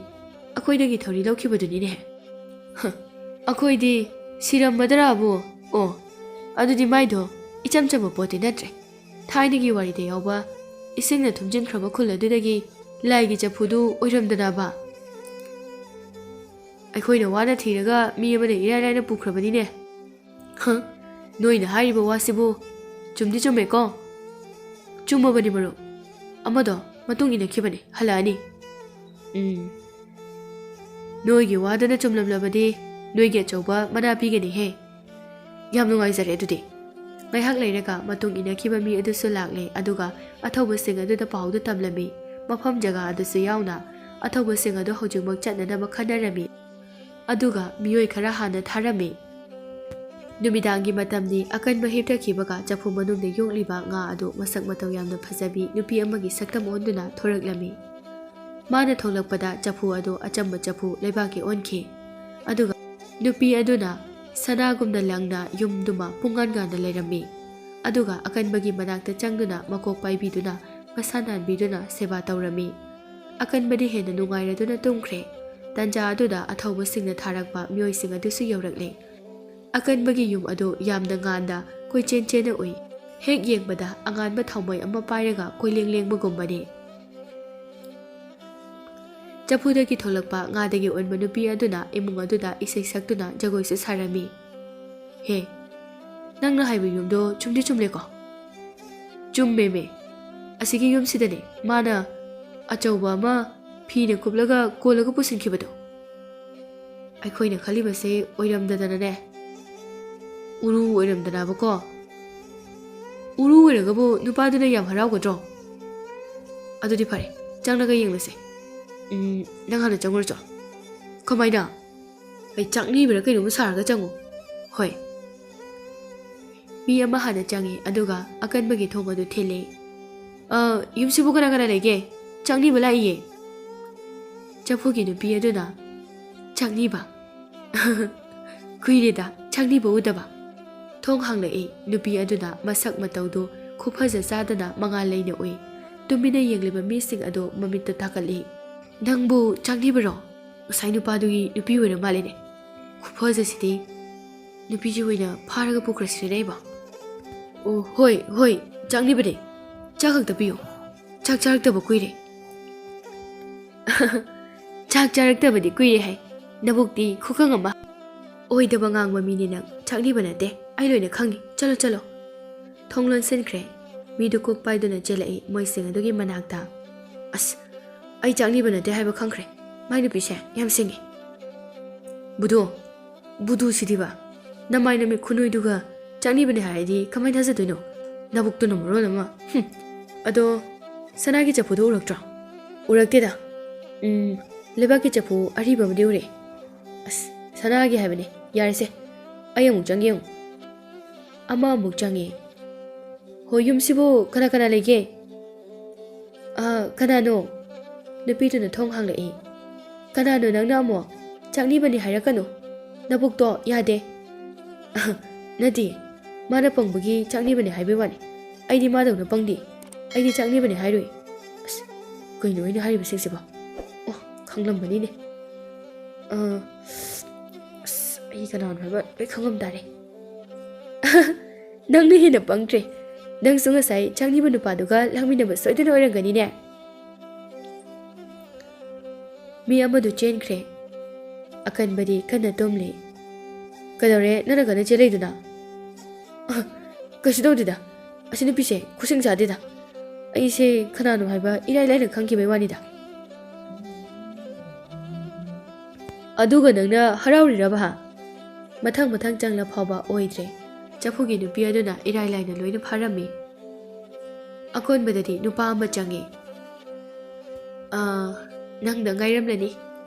ꯑꯩꯈꯣꯏꯗꯒꯤ ꯊꯧꯔꯤ ꯂꯧꯈꯤꯕꯗꯨꯅꯤꯅꯦ꯫ ꯍ, ꯑꯩꯈꯣꯏꯗꯤ ꯁꯤꯔꯝꯃꯗ꯭ꯔꯥꯕꯨ? ꯑꯣ, ꯑꯗꯨꯗꯤ ꯃꯥꯏꯗꯣ ꯏꯆꯝ ꯆꯝꯕ ꯄꯣꯠꯇꯤ ꯅꯠꯇ꯭ꯔꯦ꯫ ꯊꯥꯏꯅꯒꯤ ꯋꯥꯔꯤꯗ ꯌꯥꯎꯕ ꯏꯁꯤꯡꯅ ꯊꯨꯝꯖꯤꯟꯈ꯭ꯔꯕ ꯈꯨꯜ ꯑꯗꯨꯗꯒꯤ ꯂꯥꯏꯒꯤ ꯆꯐꯨꯗꯨ ꯑꯣꯏꯔꯝꯗꯅꯕ꯫ ꯑꯩꯈꯣꯏꯅ ꯋꯥꯅ ꯊꯤꯔꯒ ꯃꯤ ꯑꯃꯅ ꯏꯔꯥꯏ ꯂꯥꯏꯅ ꯄꯨꯈ꯭ꯔꯕꯅꯤꯅꯦ꯫" "ꯍ, ꯅꯣꯏꯅ ꯍꯥꯏꯔꯤꯕ ꯋꯥꯁꯤꯕꯨ ꯆꯨꯝꯗꯤ ꯆꯨꯝꯃꯦꯀꯣ?" "ꯆꯨꯝꯃꯕꯅꯤ ꯃꯔꯨꯞ꯫ ꯑꯃꯗꯣ ꯃꯇꯨꯡ ꯏꯟꯅꯈꯤꯕꯅꯤ, ꯍꯜꯂꯛꯑꯅꯤ꯫" "ꯎꯝ, ꯅꯣꯏꯒꯤ ꯋꯥꯗꯨꯅ ꯆꯨꯝꯂꯝꯂꯕꯗꯤ ꯅꯣꯏꯒꯤ ꯑꯆꯧꯕ ꯃꯅꯥ ꯄꯤꯒꯅꯤꯍꯦ꯫" "ꯌꯥꯝ ꯅꯨꯡꯉꯥꯏꯖꯔꯦ ꯑꯗꯨꯗꯤ꯫" ꯉꯥꯏꯍꯥꯛ ꯂꯩꯔꯒ ꯃꯇꯨꯡ ꯏꯟꯅꯈꯤꯕ ꯃꯤ ꯑꯗꯨꯁꯨ ꯂꯥꯛꯂꯦ, ꯑꯗꯨꯒ ꯑꯊꯧꯕꯁꯤꯡ ꯑꯗꯨꯗ ꯄꯥꯎꯗꯨ ꯇꯝꯂꯝꯃꯤ꯫ ꯃꯐꯝ ꯖꯒꯥ ꯑꯗꯨꯁꯨ ꯌꯥꯎꯅ ꯑꯊꯧꯕꯁꯤꯡ ꯑꯗꯨ ꯍꯧꯖꯤꯛꯃꯛ ꯆꯠꯅꯅꯕ ꯈꯟꯅꯔꯝꯃꯤ꯫ ꯑꯗꯨꯒ ꯃꯤꯑꯣꯏ ꯈꯔ ꯍꯥꯟꯅ ꯊꯥꯔꯝꯃꯤ꯫ ꯅꯨꯃꯤꯗꯥꯡꯒꯤ ꯃꯇꯝꯅꯤ꯫ ꯑꯀꯟꯕ ꯍꯤꯞꯊꯈꯤꯕꯒ ꯆꯐꯨ ꯃꯅꯨꯡꯗ ꯌꯣꯛꯂꯤꯕ ꯉꯥ ꯑꯗꯨ ꯃꯁꯛ ꯃꯇꯧ ꯌꯥꯝꯅ ꯐꯖꯕꯤ ꯅꯨꯄꯤ ꯑꯃꯒꯤ ꯁꯛꯇꯝ ꯑꯣꯟꯗꯨꯅ ꯊꯣꯔꯛꯂꯝꯃꯤ꯫ ꯃꯥꯅ ꯊꯣꯛꯂꯛꯄꯗ ꯆꯐꯨ ꯑꯗꯨ ꯑꯆꯝꯕ ꯆꯐꯨ ꯂꯩꯕꯥꯛꯀꯤ ꯑꯣꯟꯈꯤ꯫ ꯑꯗꯨꯒ ꯅꯨꯄꯤ ꯑꯗꯨꯅ ꯁꯅꯥꯒꯨꯝꯅ ꯂꯪꯅ ꯌꯨꯝꯗꯨꯃ ꯄꯨꯡꯉꯥꯟ ꯉꯥꯟꯅ ꯂꯩꯔꯝꯃꯤ꯫ ꯑꯗꯨꯒ ꯑꯀꯟꯕꯒꯤ ꯃꯅꯥꯛꯇ ꯆꯪꯗꯨꯅ ꯃꯀꯣꯛ ꯄꯥꯏꯕꯤꯗꯨꯅ ꯃꯁꯥ ꯅꯥꯟꯕꯤꯗꯨꯅ ꯁꯦꯕꯥ ꯇꯧꯔꯝꯃꯤ꯫ ꯑꯀꯟꯕꯗꯤ ꯍꯦꯟꯅ ꯅꯨꯡꯉꯥꯏꯔꯗꯨꯅ ꯇꯨꯝꯈ꯭ꯔꯦ꯫ ꯇꯟꯖꯥ ꯑꯗꯨꯗ ꯑꯊꯧꯕꯁꯤꯡꯅ ꯊꯥꯔꯛꯄ ꯃꯤꯑꯣꯏꯁꯤꯡ ꯑꯗꯨꯁꯨ ꯌꯧꯔꯛꯂꯦ꯫ ꯑꯀꯟꯕꯒꯤ ꯌꯨꯝ ꯑꯗꯨ ꯌꯥꯝꯅ ꯉꯥꯟꯅ ꯀꯣꯏꯆꯦꯟ ꯆꯦꯟꯅ ꯎꯏ꯫ ꯍꯦꯛ ꯌꯦꯡꯕꯗ ꯑꯉꯥꯟꯕ ꯊꯥꯎꯃꯩ ꯑꯃ ꯄꯥꯏꯔꯒ ꯀꯣꯏꯂꯦꯡ ꯂꯦꯡꯕꯒꯨꯝꯕꯅꯤ꯫ ꯆꯐꯨꯗꯒꯤ ꯊꯣꯛꯂꯛꯄ ꯉꯥꯗꯒꯤ ꯑꯣꯟꯕ ꯅꯨꯄꯤ ꯑꯗꯨꯅ ꯏꯃꯨꯡ ꯑꯗꯨꯗ ꯏꯁꯩ ꯁꯛꯇꯨꯅ ꯖꯒꯣꯏꯁꯨ ꯁꯥꯔꯝꯃꯤ꯫ "ꯍꯦ, ꯅꯪꯅ ꯍꯥꯏꯕ ꯌꯨꯝꯗꯣ ꯆꯨꯝꯗꯤ ꯆꯨꯝꯂꯦꯀꯣ?" "ꯆꯨꯝꯃꯦꯃꯦ꯫ ꯑꯁꯤꯒꯤ ꯌꯨꯝꯁꯤꯗꯅꯦ ꯃꯥꯅ ꯑꯆꯧꯕ ꯑꯃ ꯐꯤꯅ ꯀꯨꯞꯂꯒ ꯀꯣꯜꯂꯒ ꯄꯨꯁꯤꯟꯈꯤꯕꯗꯣ꯫ ꯑꯩꯈꯣꯏꯅ ꯈꯜꯂꯤꯕꯁꯦ ꯑꯣꯏꯔꯝꯗꯗꯅꯅꯦ, ꯎꯔꯨ ꯑꯣꯏꯔꯝꯗꯅꯕꯀꯣ꯫ ꯎꯔꯨ ꯑꯣꯏꯔꯒꯕꯨ ꯅꯨꯄꯥꯗꯨꯅ ꯌꯥꯝ ꯍꯔꯥꯎꯒꯗ꯭ꯔꯣ? ꯑꯗꯨꯗꯤ ꯐꯔꯦ, ꯆꯪꯂꯒ ꯌꯦꯡꯂꯁꯦ꯫ ꯎꯝ, ꯅꯪ ꯍꯥꯟꯅ ꯆꯪꯉꯨꯔꯣ ꯆꯣ꯫" "ꯀꯃꯥꯏꯅ?" "ꯑꯩ ꯆꯥꯛꯅꯤꯕꯔ ꯀꯩꯅꯣꯝꯃ ꯁꯥꯔꯒ ꯆꯪꯉꯨ꯫" "ꯍꯣꯏ꯫" ꯃꯤ ꯑꯃ ꯍꯥꯟꯅ ꯆꯪꯉꯤ, ꯑꯗꯨꯒ ꯑꯀꯟꯕꯒꯤ ꯊꯣꯡ ꯑꯗꯨ ꯊꯤꯜꯂꯤ꯫ "ꯑ, ꯌꯨꯝꯁꯤꯕꯨ ꯀꯅꯥ ꯀꯅꯥ ꯂꯩꯒꯦ? ꯆꯥꯛꯅꯤꯕ ꯂꯥꯛꯏꯌꯦ꯫" ꯆꯐꯨꯒꯤ ꯅꯨꯄꯤ ꯑꯗꯨꯅ, "ꯆꯥꯛꯅꯤꯕ?" "ꯀꯨꯏꯔꯦꯗ ꯆꯥꯛꯅꯤꯕ ꯎꯗꯕ꯫" ꯊꯣꯡ ꯍꯥꯡꯂꯛꯏ꯫ ꯅꯨꯄꯤ ꯑꯗꯨꯅ ꯃꯁꯛ ꯃꯇꯧꯗꯨ ꯈꯨꯐꯖ ꯆꯥꯗꯅ ꯃꯉꯥꯜ ꯂꯩꯅ ꯎꯏ꯫ ꯇꯨꯃꯤꯟꯅ ꯌꯦꯡꯂꯤꯕ ꯃꯤꯁꯤꯡ ꯑꯗꯨ ꯃꯃꯤꯠꯇ ꯇꯥꯈꯠꯂꯤ꯫ "ꯅꯪꯕꯨ ꯆꯥꯛꯅꯤꯕꯔꯣ? ꯉꯁꯥꯏ ꯅꯨꯄꯥꯗꯨꯒꯤ ꯅꯨꯄꯤ ꯑꯣꯏꯔ ꯃꯥꯜꯂꯦꯅꯦ꯫ ꯈꯨꯐꯖꯁꯤꯗꯤ ꯅꯨꯄꯤꯁꯤ ꯑꯣꯏꯅ ꯐꯥꯔꯒ ꯄꯨꯈ꯭ꯔꯁꯤꯔꯦꯅꯦ ꯑꯩꯕꯣ?" "ꯑꯣ, ꯍꯣꯏ, ꯍꯣꯏ, ꯆꯥꯛꯅꯤꯕꯅꯦ꯫ ꯆꯥꯛ ꯈꯛꯇ ꯄꯤꯌꯨ꯫ ꯆꯥꯛ ꯆꯥꯔꯛꯇꯕ ꯀꯨꯏꯔꯦ꯫" "ꯆꯥꯛ ꯆꯥꯔꯛꯇꯕꯗꯤ ꯀꯨꯏꯔꯦ ꯍꯥꯏ꯫ ꯅꯕꯨꯛꯇꯤ ꯈꯨꯀꯪ ꯑꯃ꯫" "ꯑꯣꯏꯗꯕ ꯉꯥꯡꯕ ꯃꯤꯅꯤ ꯅꯪ꯫ ꯆꯥꯛꯅꯤꯕ ꯅꯠꯇꯦ꯫ ꯑꯩ ꯂꯣꯏꯅ ꯈꯪꯉꯤ꯫ ꯆꯠꯂꯣ, ꯆꯠꯂꯣ꯫" ꯊꯣꯡ ꯂꯣꯟꯁꯤꯟꯈ꯭ꯔꯦ꯫ ꯃꯤꯗꯨ ꯀꯣꯛ ꯄꯥꯏꯗꯨꯅ ꯆꯦꯜꯂꯛꯏ ꯃꯣꯏꯁꯤꯡ ꯑꯗꯨꯒꯤ ꯃꯅꯥꯛꯇ꯫ "ꯑꯁ, ꯑꯩ ꯆꯥꯛꯅꯤꯕ ꯅꯠꯇꯦ ꯍꯥꯏꯕ ꯈꯪꯈ꯭ꯔꯦ꯫ ꯃꯥꯏ ꯅꯨꯄꯤꯁꯦ ꯌꯥꯝ ꯁꯤꯡꯉꯤ꯫" "ꯕꯨꯙꯨ, ꯕꯨꯙꯨꯁꯤꯗꯤꯕ, ꯅꯃꯥꯏ ꯅꯃꯤꯠ ꯈꯨꯅꯣꯏꯗꯨꯒ ꯆꯥꯛꯅꯤꯕꯅꯦ ꯍꯥꯏꯔꯗꯤ ꯀꯃꯥꯏꯅ ꯊꯥꯖꯗꯣꯏꯅꯣ? ꯅꯕꯨꯛꯇꯨꯅ ꯃꯔꯣꯜ ꯑꯃ꯫ ꯍꯨꯝ꯫ ꯑꯗꯣ ꯁꯅꯥꯒꯤ ꯆꯐꯨꯗꯣ ꯎꯔꯛꯇ꯭ꯔꯣ?" "ꯎꯔꯛꯇꯦꯗ꯫ ꯎꯝ, ꯂꯩꯕꯥꯛꯀꯤ ꯆꯐꯨ ꯑꯔꯤꯕ ꯑꯃꯗꯤ ꯎꯔꯛꯑꯦ꯫ ꯑꯁ, ꯁꯅꯥꯒꯤ ꯍꯥꯏꯕꯅꯦ꯫ ꯌꯥꯔꯦꯁꯦ, ꯑꯩ ꯑꯃꯨꯛ ꯆꯪꯒꯦ ꯌꯦꯡꯉꯨ꯫" ꯑꯃ ꯑꯃꯨꯛ ꯆꯪꯉꯦ꯫ "ꯍꯣꯏ, ꯌꯨꯝꯁꯤꯕꯨ ꯀꯅꯥ ꯀꯅꯥ ꯂꯩꯒꯦ?" "ꯑ, ꯀꯅꯥꯅꯣ?" ꯅꯨꯄꯤꯗꯨꯅ ꯊꯣꯡ ꯍꯥꯡꯂꯛꯏ꯫ "ꯀꯅꯥꯅꯣ ꯅꯪꯅ ꯑꯃꯨꯛ? ꯆꯥꯛꯅꯤꯕꯅꯤ ꯍꯥꯏꯔꯛꯀꯅꯨ꯫ ꯅꯕꯨꯛꯇꯣ ꯌꯥꯗꯦ꯫" "ꯅꯠꯇꯦ, ꯃꯥꯅ ꯄꯪꯕꯒꯤ ꯆꯥꯛꯅꯤꯕꯅꯤ ꯍꯥꯏꯕꯩ ꯋꯥꯅꯤ꯫ ꯑꯩꯗꯤ ꯃꯥꯗꯧꯅ ꯄꯪꯗꯦ꯫ ꯑꯩꯗꯤ ꯆꯥꯛꯅꯤꯕꯅꯤ ꯍꯥꯏꯔꯣꯏ꯫" ꯑꯁ, ꯀꯩꯅꯣ ꯑꯩꯅ ꯍꯥꯏꯔꯤꯕꯁꯤꯡꯁꯤꯕꯣ? ꯑꯣ, ꯈꯪꯂꯝꯕꯅꯤꯅꯦ꯫ ꯑ, ꯑꯁ, ꯑꯩ ꯀꯅꯥꯅꯣ ꯍꯥꯏꯕ ꯂꯣꯏ ꯈꯪꯉꯝ ꯇꯥꯔꯦ꯫ "ꯅꯪꯅ ꯍꯦꯟꯅ ꯄꯪꯗ꯭ꯔꯦ꯫ ꯅꯪꯁꯨ ꯉꯁꯥꯏ ꯆꯥꯛꯅꯤꯕ ꯅꯨꯄꯥꯗꯨꯒ ꯂꯥꯡꯃꯤꯟꯅꯕ ꯁꯣꯏꯗꯅ ꯑꯣꯏꯔꯝꯒꯅꯤꯅꯦ꯫" ꯃꯤ ꯑꯃꯗꯨ ꯆꯦꯟꯈ꯭ꯔꯦ꯫ ꯑꯀꯟꯕꯗꯤ ꯀꯟꯅ ꯇꯨꯝꯂꯤ꯫ "ꯀꯩꯗꯧꯔꯦ ꯅꯪꯅ ꯀꯟꯅ ꯆꯦꯜꯂꯛꯏꯗꯨꯅ?" "ꯑ, ꯀꯩꯁꯨ ꯇꯧꯗꯦꯗ꯫ ꯑꯁꯤ ꯅꯨꯄꯤꯁꯦ ꯈꯨꯁꯤꯡ ꯆꯥꯗꯦꯗ꯫ ꯑꯩꯁꯦ ꯀꯅꯥꯅꯣ ꯍꯥꯏꯕ ꯏꯔꯥꯏ ꯂꯥꯏꯅ ꯈꯪꯈꯤꯕꯩ ꯋꯥꯅꯤꯗ꯫" "ꯑꯗꯨꯒ ꯅꯪꯅ ꯍꯔꯥꯎꯔꯤꯔꯕ ꯍꯥ?" ꯃꯊꯪ ꯃꯊꯪ ꯆꯪꯂ ꯐꯥꯎꯕ ꯑꯣꯏꯗ꯭ꯔꯦ꯫ ꯆꯐꯨꯒꯤ ꯅꯨꯄꯤ ꯑꯗꯨꯅ ꯏꯔꯥꯏ ꯂꯥꯏꯅ ꯂꯣꯏꯅ ꯐꯥꯔꯝꯃꯤ꯫ ꯑꯀꯣꯟꯕꯗꯗꯤ ꯅꯨꯄꯥ ꯑꯃ ꯆꯪꯉꯤ꯫ "ꯑꯥ, ꯅꯪꯗ ꯉꯥꯏꯔꯝꯂꯅꯤ꯫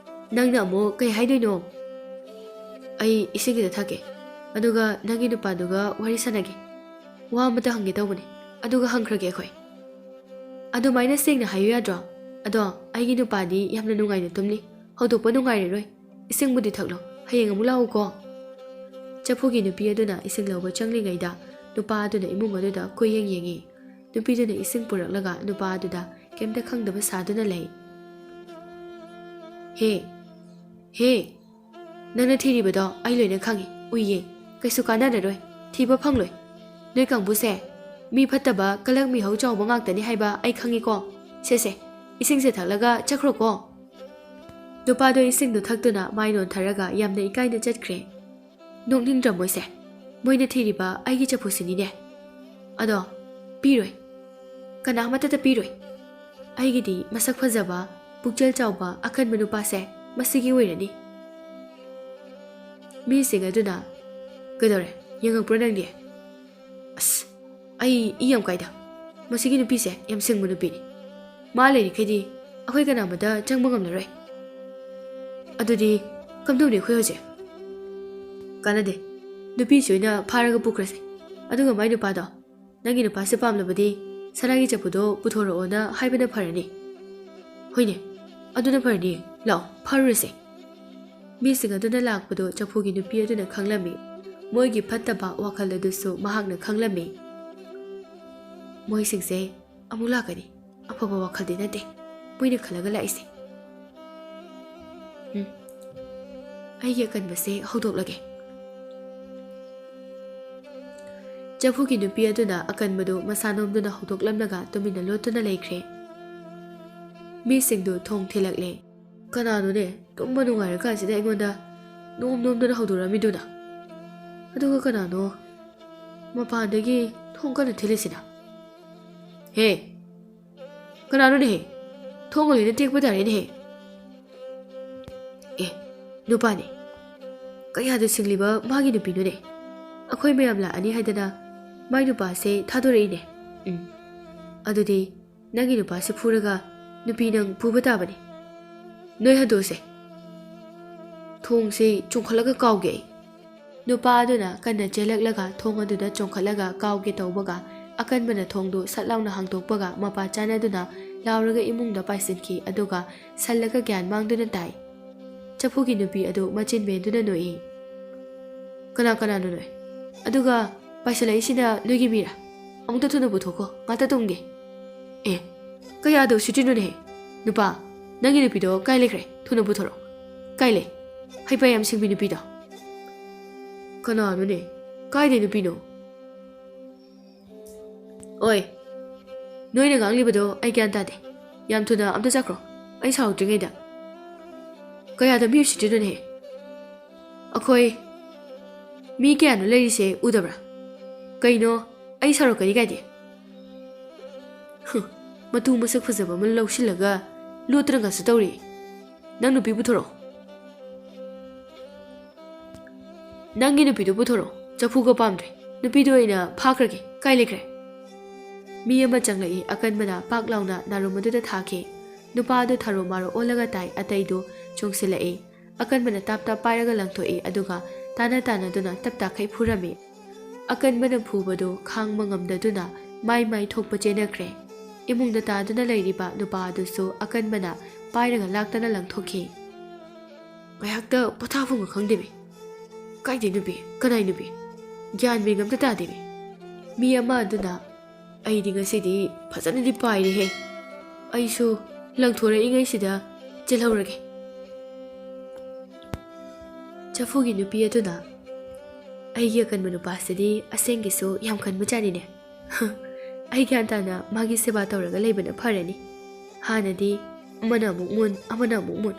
ꯅꯪꯅ ꯑꯃꯨꯛ ꯀꯩ ꯍꯥꯏꯗꯣꯏꯅꯣ?" "ꯑꯩ ꯏꯁꯤꯡ ꯈꯤꯇ ꯊꯛꯀꯦ, ꯑꯗꯨꯒ ꯅꯪꯒꯤ ꯅꯨꯄꯥꯗꯨꯒ ꯋꯥꯔꯤ ꯁꯥꯟꯅꯒꯦ꯫ ꯋꯥ ꯑꯃꯇ ꯍꯪꯒꯦ ꯇꯧꯕꯅꯤ, ꯑꯗꯨꯒ ꯍꯪꯈ꯭ꯔꯒꯦ ꯑꯩꯈꯣꯏ꯫" "ꯑꯗꯨꯃꯥꯏꯅ ꯁꯦꯡꯅ ꯍꯥꯏꯌꯨ ꯌꯥꯗ꯭ꯔꯣ? ꯑꯗꯣ ꯑꯩꯒꯤ ꯅꯨꯄꯥꯗꯤ ꯌꯥꯝꯅ ꯅꯨꯡꯉꯥꯏꯅ ꯇꯨꯝꯂꯤ, ꯍꯧꯗꯣꯛꯄ ꯅꯨꯡꯉꯥꯏꯔꯔꯣꯏ꯫ ꯏꯁꯤꯡꯕꯨꯗꯤ ꯊꯛꯂꯣ, ꯍꯌꯦꯡ ꯑꯃꯨꯛ ꯂꯥꯛꯎꯀꯣ꯫" ꯆꯐꯨꯒꯤ ꯅꯨꯄꯤ ꯑꯗꯨꯅ ꯏꯁꯤꯡ ꯂꯧꯕ ꯆꯪꯂꯤꯉꯩꯗ ꯅꯨꯄꯥ ꯑꯗꯨꯅ ꯏꯃꯨꯡ ꯑꯗꯨꯗ ꯀꯣꯏꯌꯦꯡ ꯌꯦꯡꯉꯤ꯫ ꯅꯨꯄꯤꯗꯨꯅ ꯏꯁꯤꯡ ꯄꯨꯔꯛꯂꯒ ꯅꯨꯄꯥ ꯑꯗꯨꯗ ꯀꯩꯝꯇ ꯈꯪꯗꯕ ꯁꯥꯗꯨꯅ ꯂꯩ꯫ "ꯍꯦ, ꯍꯦ, ꯅꯪꯅ ꯊꯤꯔꯤꯕꯗꯣ ꯑꯩ ꯂꯣꯏꯅ ꯈꯪꯉꯤ, ꯎꯏꯌꯦ꯫ ꯀꯩꯁꯨ ꯀꯥꯟꯅꯔꯔꯣꯏ, ꯊꯤꯕ ꯐꯪꯂꯣꯏ꯫ ꯅꯣꯏ ꯀꯥꯡꯕꯨꯁꯦ ꯃꯤ ꯐꯠꯇꯕ, ꯀꯂꯛ ꯃꯤꯍꯧ ꯆꯥꯎꯕ ꯉꯥꯛꯇꯅꯤ ꯍꯥꯏꯕ ꯑꯩ ꯈꯪꯉꯤꯀꯣ꯫ ꯁꯦ ꯁꯦ, ꯏꯁꯤꯡꯁꯦ ꯊꯛꯂꯒ ꯆꯠꯈ꯭ꯔꯣꯀꯣ꯫" ꯅꯨꯄꯥꯗꯣ ꯏꯁꯤꯡꯗꯣ ꯊꯛꯇꯨꯅ ꯃꯥꯏ ꯅꯣꯟꯊꯔꯒ ꯌꯥꯝꯅ ꯏꯀꯥꯏꯅ ꯆꯠꯈ꯭ꯔꯦ꯫ "ꯅꯣꯛꯅꯤꯡꯗ꯭ꯔ ꯃꯣꯏꯁꯦ? ꯃꯣꯏꯅ ꯊꯤꯔꯤꯕ ꯑꯩꯒꯤ ꯆꯐꯨꯁꯤꯅꯤꯅꯦ꯫ ꯑꯗꯣ ꯄꯤꯔꯣꯏ, ꯀꯅꯥ ꯑꯃꯠꯇꯗ ꯄꯤꯔꯣꯏ꯫ ꯑꯩꯒꯤꯗꯤ ꯃꯁꯛ ꯐꯖꯕ, ꯄꯨꯛꯆꯦꯜ ꯆꯥꯎꯕ, ꯑꯀꯟꯕ ꯅꯨꯄꯥꯁꯦ ꯃꯁꯤꯒꯤ ꯑꯣꯏꯔꯅꯤ꯫" ꯃꯤꯁꯤꯡ ꯑꯗꯨꯅ, "ꯀꯩꯗꯧꯔꯦ? ꯌꯦꯡꯉꯛꯄ꯭ꯔꯣ ꯅꯪꯗꯤ?" "ꯑꯁ, ꯑꯩ ꯏ ꯌꯥꯝ ꯀꯥꯏꯗ꯫ ꯃꯁꯤꯒꯤ ꯅꯨꯄꯤꯁꯦ ꯌꯥꯝ ꯁꯤꯡꯕ ꯅꯨꯄꯤꯅꯤ꯫ ꯃꯥ ꯂꯩꯔꯤꯈꯩꯗꯤ ꯑꯩꯈꯣꯏ ꯀꯅꯥꯃꯠꯇ ꯆꯪꯕ ꯉꯝꯂꯔꯣꯏ꯫ ꯑꯗꯨꯗꯤ ꯀꯝꯗꯧꯅꯤ ꯑꯩꯈꯣꯏ ꯍꯧꯖꯤꯛ?" "ꯀꯥꯟꯅꯗꯦ꯫ ꯅꯨꯄꯤꯁꯤ ꯑꯣꯏꯅ ꯐꯥꯔꯒ ꯄꯨꯈ꯭ꯔꯁꯦ꯫ ꯑꯗꯨꯒ ꯃꯥꯏ ꯅꯨꯄꯥꯗꯣ, ꯅꯪꯒꯤ ꯅꯨꯄꯥꯁꯦ ꯄꯥꯝꯂꯕꯗꯤ ꯁꯅꯥꯒꯤ ꯆꯐꯨꯗꯣ ꯄꯨꯊꯣꯔꯛꯑꯣꯅ ꯍꯥꯏꯕꯅ ꯐꯔꯅꯤ꯫" "ꯍꯣꯏꯅꯦ, ꯑꯗꯨꯅ ꯐꯔꯅꯤ, ꯂꯥꯛꯑꯣ, ꯐꯥꯔꯨꯔꯁꯦ꯫ ꯃꯤꯁꯤꯡ ꯑꯗꯨꯅ ꯂꯥꯛꯄꯗꯨ ꯆꯐꯨꯒꯤ ꯅꯨꯄꯤ ꯑꯗꯨꯅ ꯈꯪꯂꯝꯃꯤ꯫ ꯃꯣꯏꯒꯤ ꯐꯠꯇꯕ ꯋꯥꯈꯜ ꯑꯗꯨꯁꯨ ꯃꯍꯥꯛꯅ ꯈꯪꯂꯝꯃꯤ꯫ ꯃꯣꯏꯁꯤꯡꯁꯦ ꯑꯃꯨꯛ ꯂꯥꯛꯀꯅꯤ꯫ ꯑꯐꯕ ꯋꯥꯈꯜꯗꯤ ꯅꯠꯇꯦ ꯃꯣꯏꯅ ꯈꯜꯂꯒ ꯂꯥꯛꯏꯁꯦ꯫ ꯎꯝ, ꯑꯩꯒꯤ ꯑꯀꯟꯕꯁꯦ ꯍꯧꯗꯣꯛꯂꯒꯦ꯫ ꯆꯐꯨꯒꯤ ꯅꯨꯄꯤ ꯑꯗꯨꯅ ꯑꯀꯟꯕꯗꯨ ꯃꯁꯥ ꯅꯣꯝꯗꯨꯅ ꯍꯧꯗꯣꯛꯂꯝꯂꯒ ꯇꯨꯃꯤꯟꯅ ꯂꯣꯠꯇꯨꯅ ꯂꯩꯈ꯭ꯔꯦ꯫ ꯃꯤꯁꯤꯡꯗꯨ ꯊꯣꯡ ꯊꯤꯜꯂꯛꯂꯦ꯫ "ꯀꯅꯥꯅꯣꯅꯦ ꯇꯨꯝꯕ ꯅꯨꯡꯉꯥꯏꯔꯀꯥꯟꯁꯤꯗ ꯑꯩꯉꯣꯟꯗ ꯅꯣꯝ ꯅꯣꯝꯗꯨꯅ ꯍꯧꯗꯣꯔꯛꯑꯝꯃꯤꯗꯨꯅ? ꯑꯗꯨꯒ ꯀꯅꯥꯅꯣ ꯃꯄꯥꯟꯗꯒꯤ ꯊꯣꯡ ꯀꯟꯅ ꯊꯤꯜꯂꯤꯁꯤꯅ? ꯍꯦ, ꯀꯅꯥꯅꯣꯅꯦꯍꯦ? ꯊꯣꯡ ꯂꯣꯏꯅ ꯇꯦꯛꯄ ꯇꯥꯔꯦꯅꯦꯍꯦ꯫ ꯑꯦ, ꯅꯨꯄꯥꯅꯦ꯫ ꯀꯌꯥꯗ ꯁꯤꯡꯂꯤꯕ ꯃꯥꯒꯤ ꯅꯨꯄꯤꯅꯣꯅꯦ? ꯑꯩꯈꯣꯏ ꯃꯌꯥꯝ ꯂꯥꯛꯑꯅꯤ ꯍꯥꯏꯗꯅ ꯃꯥꯏ ꯅꯨꯄꯥꯁꯦ ꯊꯥꯗꯣꯔꯛꯏꯅꯦ꯫ ꯎꯝ, ꯑꯗꯨꯗꯤ ꯅꯪꯒꯤ ꯅꯨꯄꯥꯁꯦ ꯐꯨꯔꯒ ꯅꯨꯄꯤ ꯅꯪ ꯄꯨꯕ ꯇꯥꯕꯅꯤ꯫ ꯅꯣꯏ ꯍꯟꯗꯣꯛꯑꯁꯦ꯫ ꯊꯣꯡꯁꯦ ꯆꯣꯡꯈꯠꯂꯒ ꯀꯥꯎꯒꯦ ꯑꯩ꯫" ꯅꯨꯄꯥ ꯑꯗꯨꯅ ꯀꯟꯅ ꯆꯦꯜꯂꯛꯂꯒ ꯊꯣꯡ ꯑꯗꯨꯗ ꯆꯣꯡꯈꯠꯂꯒ ꯀꯥꯎꯒꯦ ꯇꯧꯕꯒ, ꯑꯀꯟꯕꯅ ꯊꯣꯡꯗꯨ ꯁꯠ ꯂꯥꯎꯅ ꯍꯥꯡꯗꯣꯛꯄꯒ, ꯃꯄꯥ ꯆꯥꯟꯅꯗꯨꯅ ꯂꯥꯎꯔꯒ ꯏꯃꯨꯡꯗ ꯄꯥꯏꯁꯤꯟꯈꯤ꯫ ꯑꯗꯨꯒ ꯁꯜꯂꯒ ꯒ꯭ꯌꯥꯟ ꯃꯥꯡꯗꯨꯅ ꯇꯥꯏ꯫ ꯆꯐꯨꯒꯤ ꯅꯨꯄꯤ ꯑꯗꯨ ꯃꯆꯤꯟ ꯃꯦꯟꯗꯨꯅ ꯅꯣꯛꯏ꯫ "ꯀꯅꯥ ꯀꯅꯥꯅꯣ ꯅꯣꯏ? ꯑꯗꯨꯒ ꯄꯥꯏꯁꯤꯜꯂꯛꯏꯁꯤꯅ ꯅꯣꯏꯒꯤ ꯃꯤꯔꯥ? ꯑꯃꯨꯛꯇ ꯊꯨꯅ ꯄꯨꯊꯣꯛꯈꯣ, ꯉꯥꯛꯇ ꯇꯨꯝꯒꯦ꯫" "ꯑꯦ, ꯀꯌꯥꯗ ꯎꯁꯤꯠꯇ꯭ꯔꯤꯅꯣꯅꯦꯍꯦ? ꯅꯨꯄꯥ, ꯅꯪꯒꯤ ꯅꯨꯄꯤꯗꯣ ꯀꯥꯏ ꯂꯩꯈ꯭ꯔꯦ? ꯊꯨꯅ ꯄꯨꯊꯣꯔꯛꯑꯣ꯫ ꯀꯥꯏ ꯂꯩ? ꯍꯩꯄꯥ ꯌꯥꯝ ꯁꯤꯡꯕꯤ ꯅꯨꯄꯤꯗꯣ꯫" "ꯀꯅꯥꯅꯣꯅꯦ? ꯀꯥꯏꯗꯩ ꯅꯨꯄꯤꯅꯣ?" "ꯑꯣꯏ, ꯅꯣꯏꯅ ꯉꯥꯡꯂꯤꯕꯗꯣ ꯑꯩ ꯒ꯭ꯌꯥꯟ ꯇꯥꯗꯦ꯫ ꯌꯥꯝ ꯊꯨꯅ ꯑꯝꯇ ꯆꯠꯈ꯭ꯔꯣ, ꯑꯩ ꯁꯥꯎꯔꯛꯇ꯭ꯔꯤꯉꯩꯗ꯫ ꯀꯌꯥꯗ ꯃꯤ ꯎꯁꯤꯠꯇ꯭ꯔꯤꯅꯣꯅꯦꯍꯦ? ꯑꯩꯈꯣꯏ ꯃꯤ ꯀꯌꯥꯅꯣ ꯂꯩꯔꯤꯁꯦ ꯎꯗꯕ꯭ꯔꯥ? ꯀꯩꯅꯣ, ꯑꯩ ꯁꯥꯎꯔꯛꯀꯅꯤ ꯀꯥꯏꯗꯤ?" ꯍꯨꯝ, ꯃꯇꯨ ꯃꯁꯛ ꯐꯖꯕ ꯑꯃ ꯂꯧꯁꯤꯜꯂꯒ ꯂꯣꯠꯇꯅ ꯉꯥꯛꯁꯨ ꯇꯧꯔꯤ꯫ "ꯅꯪ ꯅꯨꯄꯤ ꯄꯨꯊꯣꯔꯛꯑꯣ꯫ ꯅꯪꯒꯤ ꯅꯨꯄꯤꯗꯨ ꯄꯨꯊꯣꯔꯛꯑꯣ꯫ ꯆꯐꯨꯒ ꯄꯥꯝꯗ꯭ꯔꯦ꯫ ꯅꯨꯄꯤꯗꯨ ꯑꯣꯏꯅ ꯐꯥꯈ꯭ꯔꯒꯦ꯫ ꯀꯥꯏ ꯂꯩꯈ꯭ꯔꯦ?" ꯃꯤ ꯑꯃ ꯆꯪꯂꯛꯏ꯫ ꯑꯀꯟꯕꯅ ꯄꯥꯛ ꯂꯥꯎꯅ ꯅꯥꯔꯨꯝ ꯑꯗꯨꯗ ꯊꯥꯈꯤ꯫ ꯅꯨꯄꯥ ꯑꯗꯨ ꯊꯥꯔꯨ ꯃꯥꯔꯨ ꯑꯣꯜꯂꯒ ꯇꯥꯏ꯫ ꯑꯇꯩꯗꯨ ꯆꯣꯡꯁꯤꯜꯂꯛꯏ꯫ ꯑꯀꯟꯕꯅ ꯇꯥꯞ ꯇꯥꯞ ꯄꯥꯏꯔꯒ ꯂꯪꯊꯣꯛꯏ, ꯑꯗꯨꯒ ꯇꯥꯅ ꯇꯥꯅꯗꯨꯅ ꯇꯞ ꯇꯥꯈꯩ ꯐꯨꯔꯝꯃꯤ꯫ ꯑꯀꯟꯕꯅ ꯐꯨꯕꯗꯨ ꯈꯥꯡꯕ ꯉꯝꯗꯗꯨꯅ ꯃꯥꯏ ꯃꯥꯏ ꯊꯣꯛꯄ ꯆꯦꯟꯅꯈ꯭ꯔꯦ꯫ ꯏꯃꯨꯡꯗ ꯇꯥꯗꯨꯅ ꯂꯩꯔꯤꯕ ꯅꯨꯄꯥ ꯑꯗꯨꯁꯨ ꯑꯀꯟꯕꯅ ꯄꯥꯏꯔꯒ ꯂꯥꯛꯇꯅ ꯂꯪꯊꯣꯛꯈꯤ꯫ ꯉꯥꯏꯍꯥꯛꯇ ꯄꯣꯊꯥꯐꯝꯒ ꯈꯪꯗꯦꯃꯤ꯫ ꯀꯥꯏꯗꯩ ꯅꯨꯄꯤ? ꯀꯅꯥꯏ ꯅꯨꯄꯤ? ꯒ꯭ꯌꯥꯟ ꯃꯦꯟ ꯑꯝꯇ ꯇꯥꯗꯦꯃꯤ꯫ ꯃꯤ ꯑꯃ ꯑꯗꯨꯅ, "ꯑꯩꯗꯤ ꯉꯁꯤꯗꯤ ꯐꯖꯅꯗꯤ ꯄꯥꯏꯔꯦꯍꯦ꯫ ꯑꯩꯁꯨ ꯂꯪꯊꯣꯔꯛꯏꯉꯩꯁꯤꯗ ꯆꯦꯜꯍꯧꯔꯒꯦ꯫" ꯆꯐꯨꯒꯤ ꯅꯨꯄꯤ ꯑꯗꯨꯅ, "ꯑꯩꯒꯤ ꯑꯀꯟꯕ ꯅꯨꯄꯥꯁꯤꯗꯤ ꯑꯁꯦꯡꯒꯤꯁꯨ ꯌꯥꯝ ꯀꯟꯕꯖꯥꯠꯅꯤꯅꯦ꯫ ꯑꯩ ꯒ꯭ꯌꯥꯟ ꯇꯥꯅ ꯃꯥꯒꯤ ꯁꯦꯕꯥ ꯇꯧꯔꯒ ꯂꯩꯕꯅ ꯐꯔꯅꯤ꯫ ꯍꯥꯟꯅꯗꯤ ꯑꯃꯅ ꯑꯃꯨꯛ ꯃꯨꯟ, ꯑꯃꯅ ꯑꯃꯨꯛ ꯃꯨꯟ,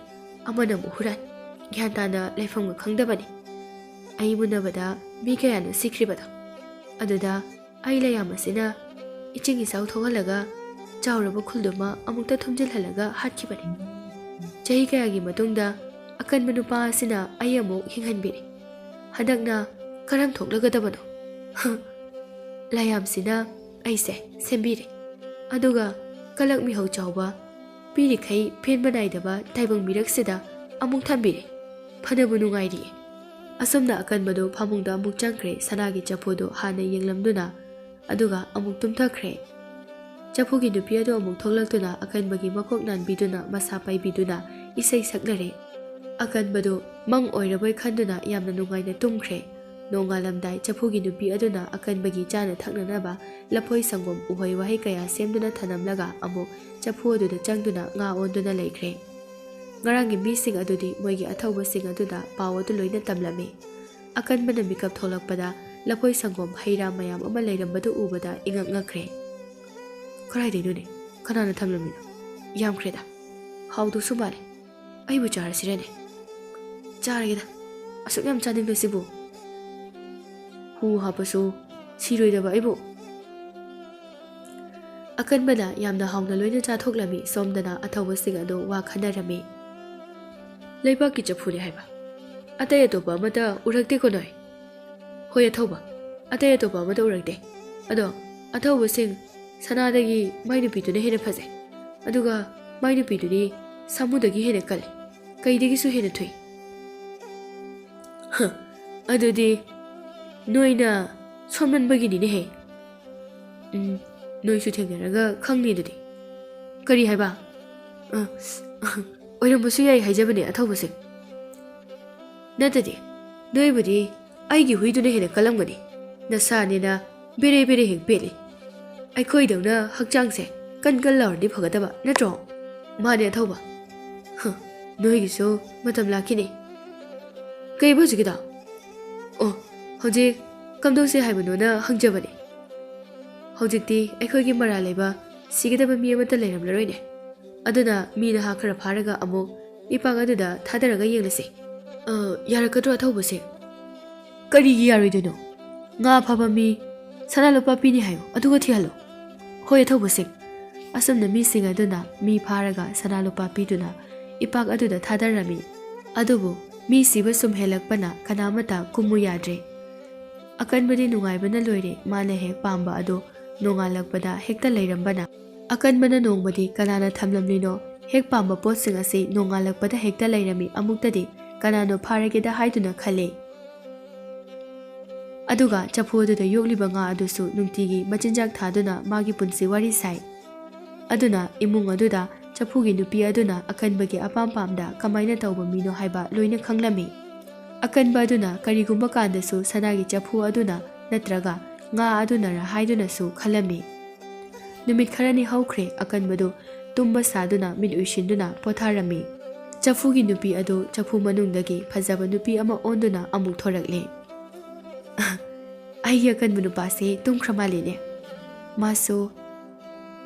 ꯑꯃꯅ ꯑꯃꯨꯛ ꯍꯨꯔꯥꯟ, ꯒ꯭ꯌꯥꯟ ꯇꯥꯅ ꯂꯩꯐꯝꯒ ꯈꯪꯗꯕꯅꯤ꯫ ꯑꯩ ꯃꯨꯟꯅꯕꯗ ꯃꯤ ꯀꯌꯥꯅꯣ ꯁꯤꯈ꯭ꯔꯤꯕꯗꯣ꯫ ꯑꯗꯨꯗ ꯑꯩ ꯂꯩꯌꯥꯝ ꯑꯁꯤꯅ ꯏꯆꯤꯡ ꯏꯆꯥꯎ ꯊꯣꯛꯍꯜꯂꯒ ꯆꯥꯎꯔꯕ ꯈꯨꯜꯗꯨꯃ ꯑꯃꯨꯛꯇ ꯊꯨꯝꯖꯤꯜꯍꯜꯂꯒ ꯍꯥꯠꯈꯤꯕꯅꯤ꯫ ꯆꯍꯤ ꯀꯌꯥꯒꯤ ꯃꯇꯨꯡꯗ ꯑꯀꯟꯕ ꯅꯨꯄꯥ ꯑꯁꯤꯅ ꯑꯩ ꯑꯃꯨꯛ ꯍꯤꯡꯍꯟꯕꯤꯔꯦ꯫ ꯍꯟꯗꯛꯅ ꯀꯔꯝ ꯊꯣꯛꯂꯒꯗꯕꯅꯣ? ꯂꯥꯏꯌꯥꯝꯁꯤꯅ ꯑꯩꯁꯦ ꯁꯦꯝꯕꯤꯔꯦ꯫ ꯑꯗꯨꯒ ꯀꯂꯛ ꯃꯤꯍꯧ ꯆꯥꯎꯕ, ꯄꯤꯔꯤꯈꯩ ꯄꯦꯟꯕ ꯅꯥꯏꯗꯕ ꯇꯥꯏꯕꯪ ꯃꯤꯔꯛꯁꯤꯗ ꯑꯃꯨꯛ ꯊꯝꯕꯤꯔꯦ꯫ ꯐꯅꯕꯨ ꯅꯨꯡꯉꯥꯏꯔꯤꯌꯦ꯫" ꯑꯁꯨꯝꯅ ꯑꯀꯟꯕꯗꯨ ꯐꯃꯨꯡꯗ ꯑꯃꯨꯛ ꯆꯪꯈ꯭ꯔꯦ꯫ ꯁꯅꯥꯒꯤ ꯆꯐꯨꯗꯨ ꯍꯥꯟꯅ ꯌꯦꯡꯂꯝꯗꯨꯅ ꯑꯗꯨꯒ ꯑꯃꯨꯛ ꯇꯨꯝꯊꯈ꯭ꯔꯦ꯫ ꯆꯐꯨꯒꯤ ꯅꯨꯄꯤ ꯑꯗꯨ ꯑꯃꯨꯛ ꯊꯣꯛꯂꯛꯇꯨꯅ ꯑꯀꯟꯕꯒꯤ ꯃꯀꯣꯛ ꯅꯥꯟꯕꯤꯗꯨꯅ ꯃꯁꯥ ꯄꯥꯏꯕꯤꯗꯨꯅ ꯏꯁꯩ ꯁꯛꯅꯔꯦ꯫ ꯑꯀꯟꯕꯗꯨ ꯃꯪ ꯑꯣꯏꯔꯕꯣꯏ ꯈꯟꯗꯨꯅ ꯌꯥꯝꯅ ꯅꯨꯡꯉꯥꯏꯅ ꯇꯨꯝꯈ꯭ꯔꯦ꯫ ꯅꯣꯡꯉꯥꯜꯂꯝꯗꯥꯏ ꯆꯐꯨꯒꯤ ꯅꯨꯄꯤ ꯑꯗꯨꯅ ꯑꯀꯟꯕꯒꯤ ꯆꯥꯅ ꯊꯛꯅꯅꯕ ꯂꯐꯣꯏ ꯁꯪꯒꯣꯝ ꯎꯍꯩ ꯋꯥꯍꯩ ꯀꯌꯥ ꯁꯦꯝꯗꯨꯅ ꯊꯅꯝꯂꯒ ꯑꯃꯨꯛ ꯆꯐꯨ ꯑꯗꯨꯗ ꯆꯪꯗꯨꯅ ꯉꯥ ꯑꯣꯟꯗꯨꯅ ꯂꯩꯈ꯭ꯔꯦ꯫ ꯉꯔꯥꯡꯒꯤ ꯃꯤꯁꯤꯡ ꯑꯗꯨꯗꯤ ꯃꯣꯏꯒꯤ ꯑꯊꯧꯕꯁꯤꯡ ꯑꯗꯨꯗ ꯄꯥꯎ ꯑꯗꯨ ꯂꯣꯏꯅ ꯇꯝꯂꯝꯃꯤ꯫ ꯑꯀꯟꯕꯅ ꯃꯤꯀꯞ ꯊꯣꯛꯂꯛꯄꯗ ꯂꯐꯣꯏ ꯁꯪꯒꯣꯝ ꯍꯩ ꯔꯥ ꯃꯌꯥꯝ ꯑꯃ ꯂꯩꯔꯝꯕꯗꯨ ꯎꯕꯗ ꯏꯉꯛ ꯉꯛꯈ꯭ꯔꯦ꯫ "ꯀꯗꯥꯏꯗꯩꯅꯣꯅꯦ? ꯀꯅꯥꯅ ꯊꯝꯂꯝꯃꯤꯅꯣ? ꯌꯥꯝꯈ꯭ꯔꯦꯗ꯫ ꯍꯥꯎꯗꯧꯁꯨ ꯃꯥꯜꯂꯦ꯫ ꯑꯩꯕꯨ ꯆꯥꯔꯁꯤꯔꯅꯦ? ꯆꯥꯔꯒꯦꯗ꯫ ꯑꯁꯨꯛ ꯌꯥꯝ ꯆꯥꯅꯤꯡꯕꯁꯤꯕꯨ꯫ ꯍꯨ ꯍꯥꯞꯄꯁꯨ ꯁꯤꯔꯣꯏꯗꯕ ꯑꯩꯕꯨ꯫" ꯑꯀꯟꯕꯅ ꯌꯥꯝꯅ ꯍꯥꯎꯅ ꯂꯣꯏꯅ ꯆꯥꯊꯣꯛꯂꯝꯃꯤ꯫ ꯁꯣꯝꯗꯅ ꯑꯊꯧꯕꯁꯤꯡ ꯑꯗꯨ ꯋꯥ ꯈꯟꯅꯔꯝꯃꯤ꯫ "ꯂꯩꯕꯥꯛꯀꯤ ꯆꯐꯨꯅꯤ ꯍꯥꯏꯕ꯫ ꯑꯇꯩ ꯑꯇꯣꯞꯄ ꯑꯃꯠꯇ ꯎꯔꯛꯇꯦꯀꯣ ꯅꯣꯏ?" "ꯍꯣꯏ ꯑꯊꯧꯕ, ꯑꯇꯩ ꯑꯇꯣꯞꯄ ꯑꯃꯠꯇ ꯎꯔꯛꯇꯦ꯫ ꯑꯗꯣ ꯑꯊꯧꯕꯁꯤꯡ, ꯁꯅꯥꯗꯒꯤ ꯃꯥꯏ ꯅꯨꯄꯤꯗꯨꯅ ꯍꯦꯟꯅ ꯐꯖꯩ꯫ ꯑꯗꯨꯒ ꯃꯥꯏ ꯅꯨꯄꯤꯗꯨꯗꯤ ꯁꯥꯃꯨꯗꯒꯤ ꯍꯦꯟꯅ ꯀꯜꯂꯤ꯫ ꯀꯩꯗꯒꯤꯁꯨ ꯍꯦꯟꯅ ꯊꯨꯏ꯫" "ꯍ, ꯑꯗꯨꯗꯤ ꯅꯣꯏꯅ ꯁꯣꯟꯃꯟꯕꯒꯤꯅꯤꯅꯦꯍꯦ꯫" "ꯎꯝ, ꯅꯣꯏꯁꯨ ꯊꯦꯡꯅꯔꯒ ꯈꯪꯅꯤ ꯑꯗꯨꯗꯤ꯫ ꯀꯔꯤ ꯍꯥꯏꯕ? ꯑ, ꯑꯣꯏꯔꯝꯕꯁꯨ ꯌꯥꯏ ꯍꯥꯏꯖꯕꯅꯦ ꯑꯊꯧꯕꯁꯦ꯫ ꯅꯠꯇꯗꯤ, ꯅꯣꯏꯕꯨꯗꯤ ꯑꯩꯒꯤ ꯍꯨꯏꯗꯨꯅ ꯍꯦꯟꯅ ꯀꯜꯂꯝꯒꯅꯤ꯫ ꯅꯁꯥꯅꯤꯅ ꯕꯦꯔꯦ ꯕꯦꯔꯦ ꯍꯦꯛ ꯄꯦꯠꯂꯤ꯫ ꯑꯩꯈꯣꯏꯗꯧꯅ ꯍꯛꯆꯥꯡꯁꯦ ꯀꯟ ꯀꯟ ꯂꯥꯎꯔꯗꯤ ꯐꯒꯗꯕ, ꯅꯠꯇ꯭ꯔꯣ? ꯃꯥꯅꯦ ꯑꯊꯧꯕ꯫ ꯍ, ꯅꯣꯏꯒꯤꯁꯨ ꯃꯇꯝ ꯂꯥꯛꯈꯤꯅꯤ꯫ ꯀꯩꯕ ꯍꯧꯖꯤꯛꯀꯤꯗꯣ? ꯑꯣ, ꯍꯧꯖꯤꯛ ꯀꯝꯗꯧꯁꯦ ꯍꯥꯏꯕꯅꯣꯅ ꯍꯪꯖꯕꯅꯦ꯫ ꯍꯧꯖꯤꯛꯇꯤ ꯑꯩꯈꯣꯏꯒꯤ ꯃꯔꯥꯜ ꯂꯩꯕ ꯁꯤꯒꯗꯕ ꯃꯤ ꯑꯃꯠꯇ ꯂꯩꯔꯝꯂꯔꯣꯏꯅꯦ꯫ ꯑꯗꯨꯅ ꯃꯤ ꯅꯍꯥ ꯈꯔ ꯐꯥꯔꯒ ꯑꯃꯨꯛ ꯏꯄꯥꯛ ꯑꯗꯨꯗ ꯊꯥꯗꯔꯒ ꯌꯦꯡꯂꯁꯤ꯫ ꯑ, ꯌꯥꯔꯛꯀꯗ꯭ꯔꯣ ꯑꯊꯧꯕꯁꯦ? ꯀꯔꯤꯒꯤ ꯌꯥꯔꯣꯏꯗꯣꯏꯅꯣ? ꯉꯥ ꯐꯥꯕ ꯃꯤ ꯁꯅꯥ ꯂꯨꯄꯥ ꯄꯤꯅꯤ ꯍꯥꯏꯌꯣ, ꯑꯗꯨꯒ ꯊꯤꯍꯜꯂꯣ꯫ ꯍꯣꯏ ꯑꯊꯧꯕꯁꯤꯡ꯫ ꯑꯁꯨꯝꯅ ꯃꯤꯁꯤꯡ ꯑꯗꯨꯅ ꯃꯤ ꯐꯥꯔꯒ ꯁꯅꯥ ꯂꯨꯄꯥ ꯄꯤꯗꯨꯅ ꯏꯄꯥꯛ ꯑꯗꯨꯗ ꯊꯥꯗꯔꯝꯃꯤ꯫ ꯑꯗꯨꯕꯨ ꯃꯤ ꯁꯤꯕ ꯁꯨꯝ ꯍꯦꯜꯂꯛꯄꯅ ꯀꯅꯥꯃꯠꯇ ꯀꯨꯝꯃꯨ ꯌꯥꯗ꯭ꯔꯦ꯫ ꯑꯀꯟꯕꯗꯤ ꯅꯨꯡꯉꯥꯏꯕꯅ ꯂꯣꯏꯔꯦ, ꯃꯥꯅ ꯍꯦꯛ ꯄꯥꯝꯕ ꯑꯗꯨ ꯅꯣꯡꯉꯥꯜꯂꯛꯄꯗ ꯍꯦꯛꯇ ꯂꯩꯔꯝꯕꯅ꯫ ꯑꯀꯟꯕꯅ ꯅꯣꯡꯃꯗꯤ ꯀꯅꯥꯅ ꯊꯝꯂꯝꯂꯤꯅꯣ ꯍꯦꯛ ꯄꯥꯝꯕ ꯄꯣꯠꯁꯤꯡ ꯑꯁꯤ ꯅꯣꯡꯉꯥꯜꯂꯛꯄꯗ ꯍꯦꯛꯇ ꯂꯩꯔꯝꯃꯤ, ꯑꯃꯨꯛꯇꯗꯤ ꯀꯅꯥꯅꯣ ꯐꯥꯔꯒꯦꯗ ꯍꯥꯏꯗꯨꯅ ꯈꯜꯂꯦ꯫ ꯑꯗꯨꯒ ꯆꯐꯨ ꯑꯗꯨꯗ ꯌꯣꯛꯂꯤꯕ ꯉꯥ ꯑꯗꯨꯁꯨ ꯅꯨꯡꯇꯤꯒꯤ ꯃꯆꯤꯟꯖꯥꯛ ꯊꯥꯗꯨꯅ ꯃꯥꯒꯤ ꯄꯨꯟꯁꯤ ꯋꯥꯔꯤ ꯁꯥꯏ꯫ ꯑꯗꯨꯅ ꯏꯃꯨꯡ ꯑꯗꯨꯗ ꯆꯐꯨꯒꯤ ꯅꯨꯄꯤ ꯑꯗꯨꯅ ꯑꯀꯟꯕꯒꯤ ꯑꯄꯥꯝ ꯄꯥꯝꯗ ꯀꯃꯥꯏꯅ ꯇꯧꯕ ꯃꯤꯅꯣ ꯍꯥꯏꯕ ꯂꯣꯏꯅ ꯈꯪꯂꯝꯃꯤ꯫ ꯑꯀꯟꯕ ꯑꯗꯨꯅ ꯀꯔꯤꯒꯨꯝꯕ ꯀꯥꯟꯗꯁꯨ ꯁꯅꯥꯒꯤ ꯆꯐꯨ ꯑꯗꯨꯅ ꯅꯠꯇ꯭ꯔꯒ ꯉꯥ ꯑꯗꯨꯅꯔ ꯍꯥꯏꯗꯨꯅꯁꯨ ꯈꯜꯂꯝꯃꯤ꯫ ꯅꯨꯃꯤꯠ ꯈꯔꯅꯤ ꯍꯧꯈ꯭ꯔꯦ, ꯑꯀꯟꯕꯗꯨ ꯇꯨꯝꯕ ꯁꯥꯗꯨꯅ ꯃꯤꯠ ꯎꯏꯁꯤꯟꯗꯨꯅ ꯄꯣꯊꯥꯔꯝꯃꯤ꯫ ꯆꯐꯨꯒꯤ ꯅꯨꯄꯤ ꯑꯗꯨ ꯆꯐꯨ ꯃꯅꯨꯡꯗꯒꯤ ꯐꯖꯕ ꯅꯨꯄꯤ ꯑꯃ ꯑꯣꯟꯗꯨꯅ ꯑꯃꯨꯛ ꯊꯣꯔꯛꯂꯦ꯫ ꯑꯩꯒꯤ ꯑꯀꯟꯕ ꯅꯨꯄꯥꯁꯦ ꯇꯨꯝꯈ꯭ꯔ ꯃꯥꯜꯂꯦꯅꯦ꯫ ꯃꯥꯁꯨ,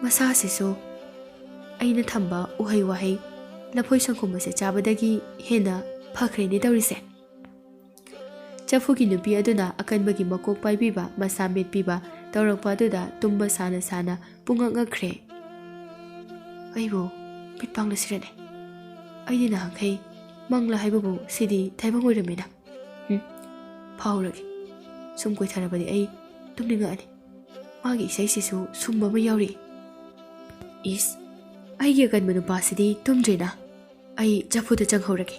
ꯃꯁꯥꯁꯤꯁꯨ ꯑꯩꯅ ꯊꯝꯕ ꯎꯍꯩ ꯋꯥꯍꯩ, ꯂꯐꯣꯏ ꯁꯪꯒꯣꯝ ꯑꯁꯦ ꯆꯥꯕꯗꯒꯤ ꯍꯦꯟꯅ ꯐꯈ꯭ꯔꯦꯅꯦ ꯇꯧꯔꯤꯁꯦ꯫ ꯆꯐꯨꯒꯤ ꯅꯨꯄꯤ ꯑꯗꯨꯅ ꯑꯀꯟꯕꯒꯤ ꯃꯀꯣꯛ ꯄꯥꯏꯕꯤꯕ, ꯃꯁꯥ ꯃꯦꯠꯄꯤꯕ ꯇꯧꯔꯛꯄ ꯑꯗꯨꯗ ꯇꯨꯝꯕ ꯁꯥꯅ ꯁꯥꯅ ꯄꯨꯡꯉꯛ ꯉꯛꯈ꯭ꯔꯦ꯫ ꯑꯩꯕꯨ ꯃꯤꯠ ꯄꯥꯡꯂꯁꯤꯔꯅꯦ? ꯑꯩꯗꯤ ꯅꯍꯥꯟꯈꯩ ꯃꯪꯂꯥ ꯍꯥꯏꯕꯕꯨ ꯁꯤꯗꯤ ꯇꯥꯏꯕꯪ ꯑꯣꯏꯔꯝꯃꯦꯅ꯫ ꯎꯝ, ꯐꯥꯎꯔꯒꯦ꯫ ꯁꯨꯝ ꯀꯣꯏꯊꯔꯕꯗꯤ ꯑꯩ ꯇꯨꯝꯅꯤꯡꯉꯛꯑꯅꯤ꯫ ꯃꯥꯒꯤ ꯏꯁꯩꯁꯤꯁꯨ ꯁꯨꯝꯕ ꯑꯃ ꯌꯥꯎꯔꯤ꯫ ꯏꯁ, ꯑꯩꯒꯤ ꯑꯀꯟꯕ ꯅꯨꯄꯥꯁꯤꯗꯤ ꯇꯨꯝꯗ꯭ꯔꯦꯅ꯫ ꯑꯩ ꯆꯐꯨꯗ ꯆꯪꯍꯧꯔꯒꯦ꯫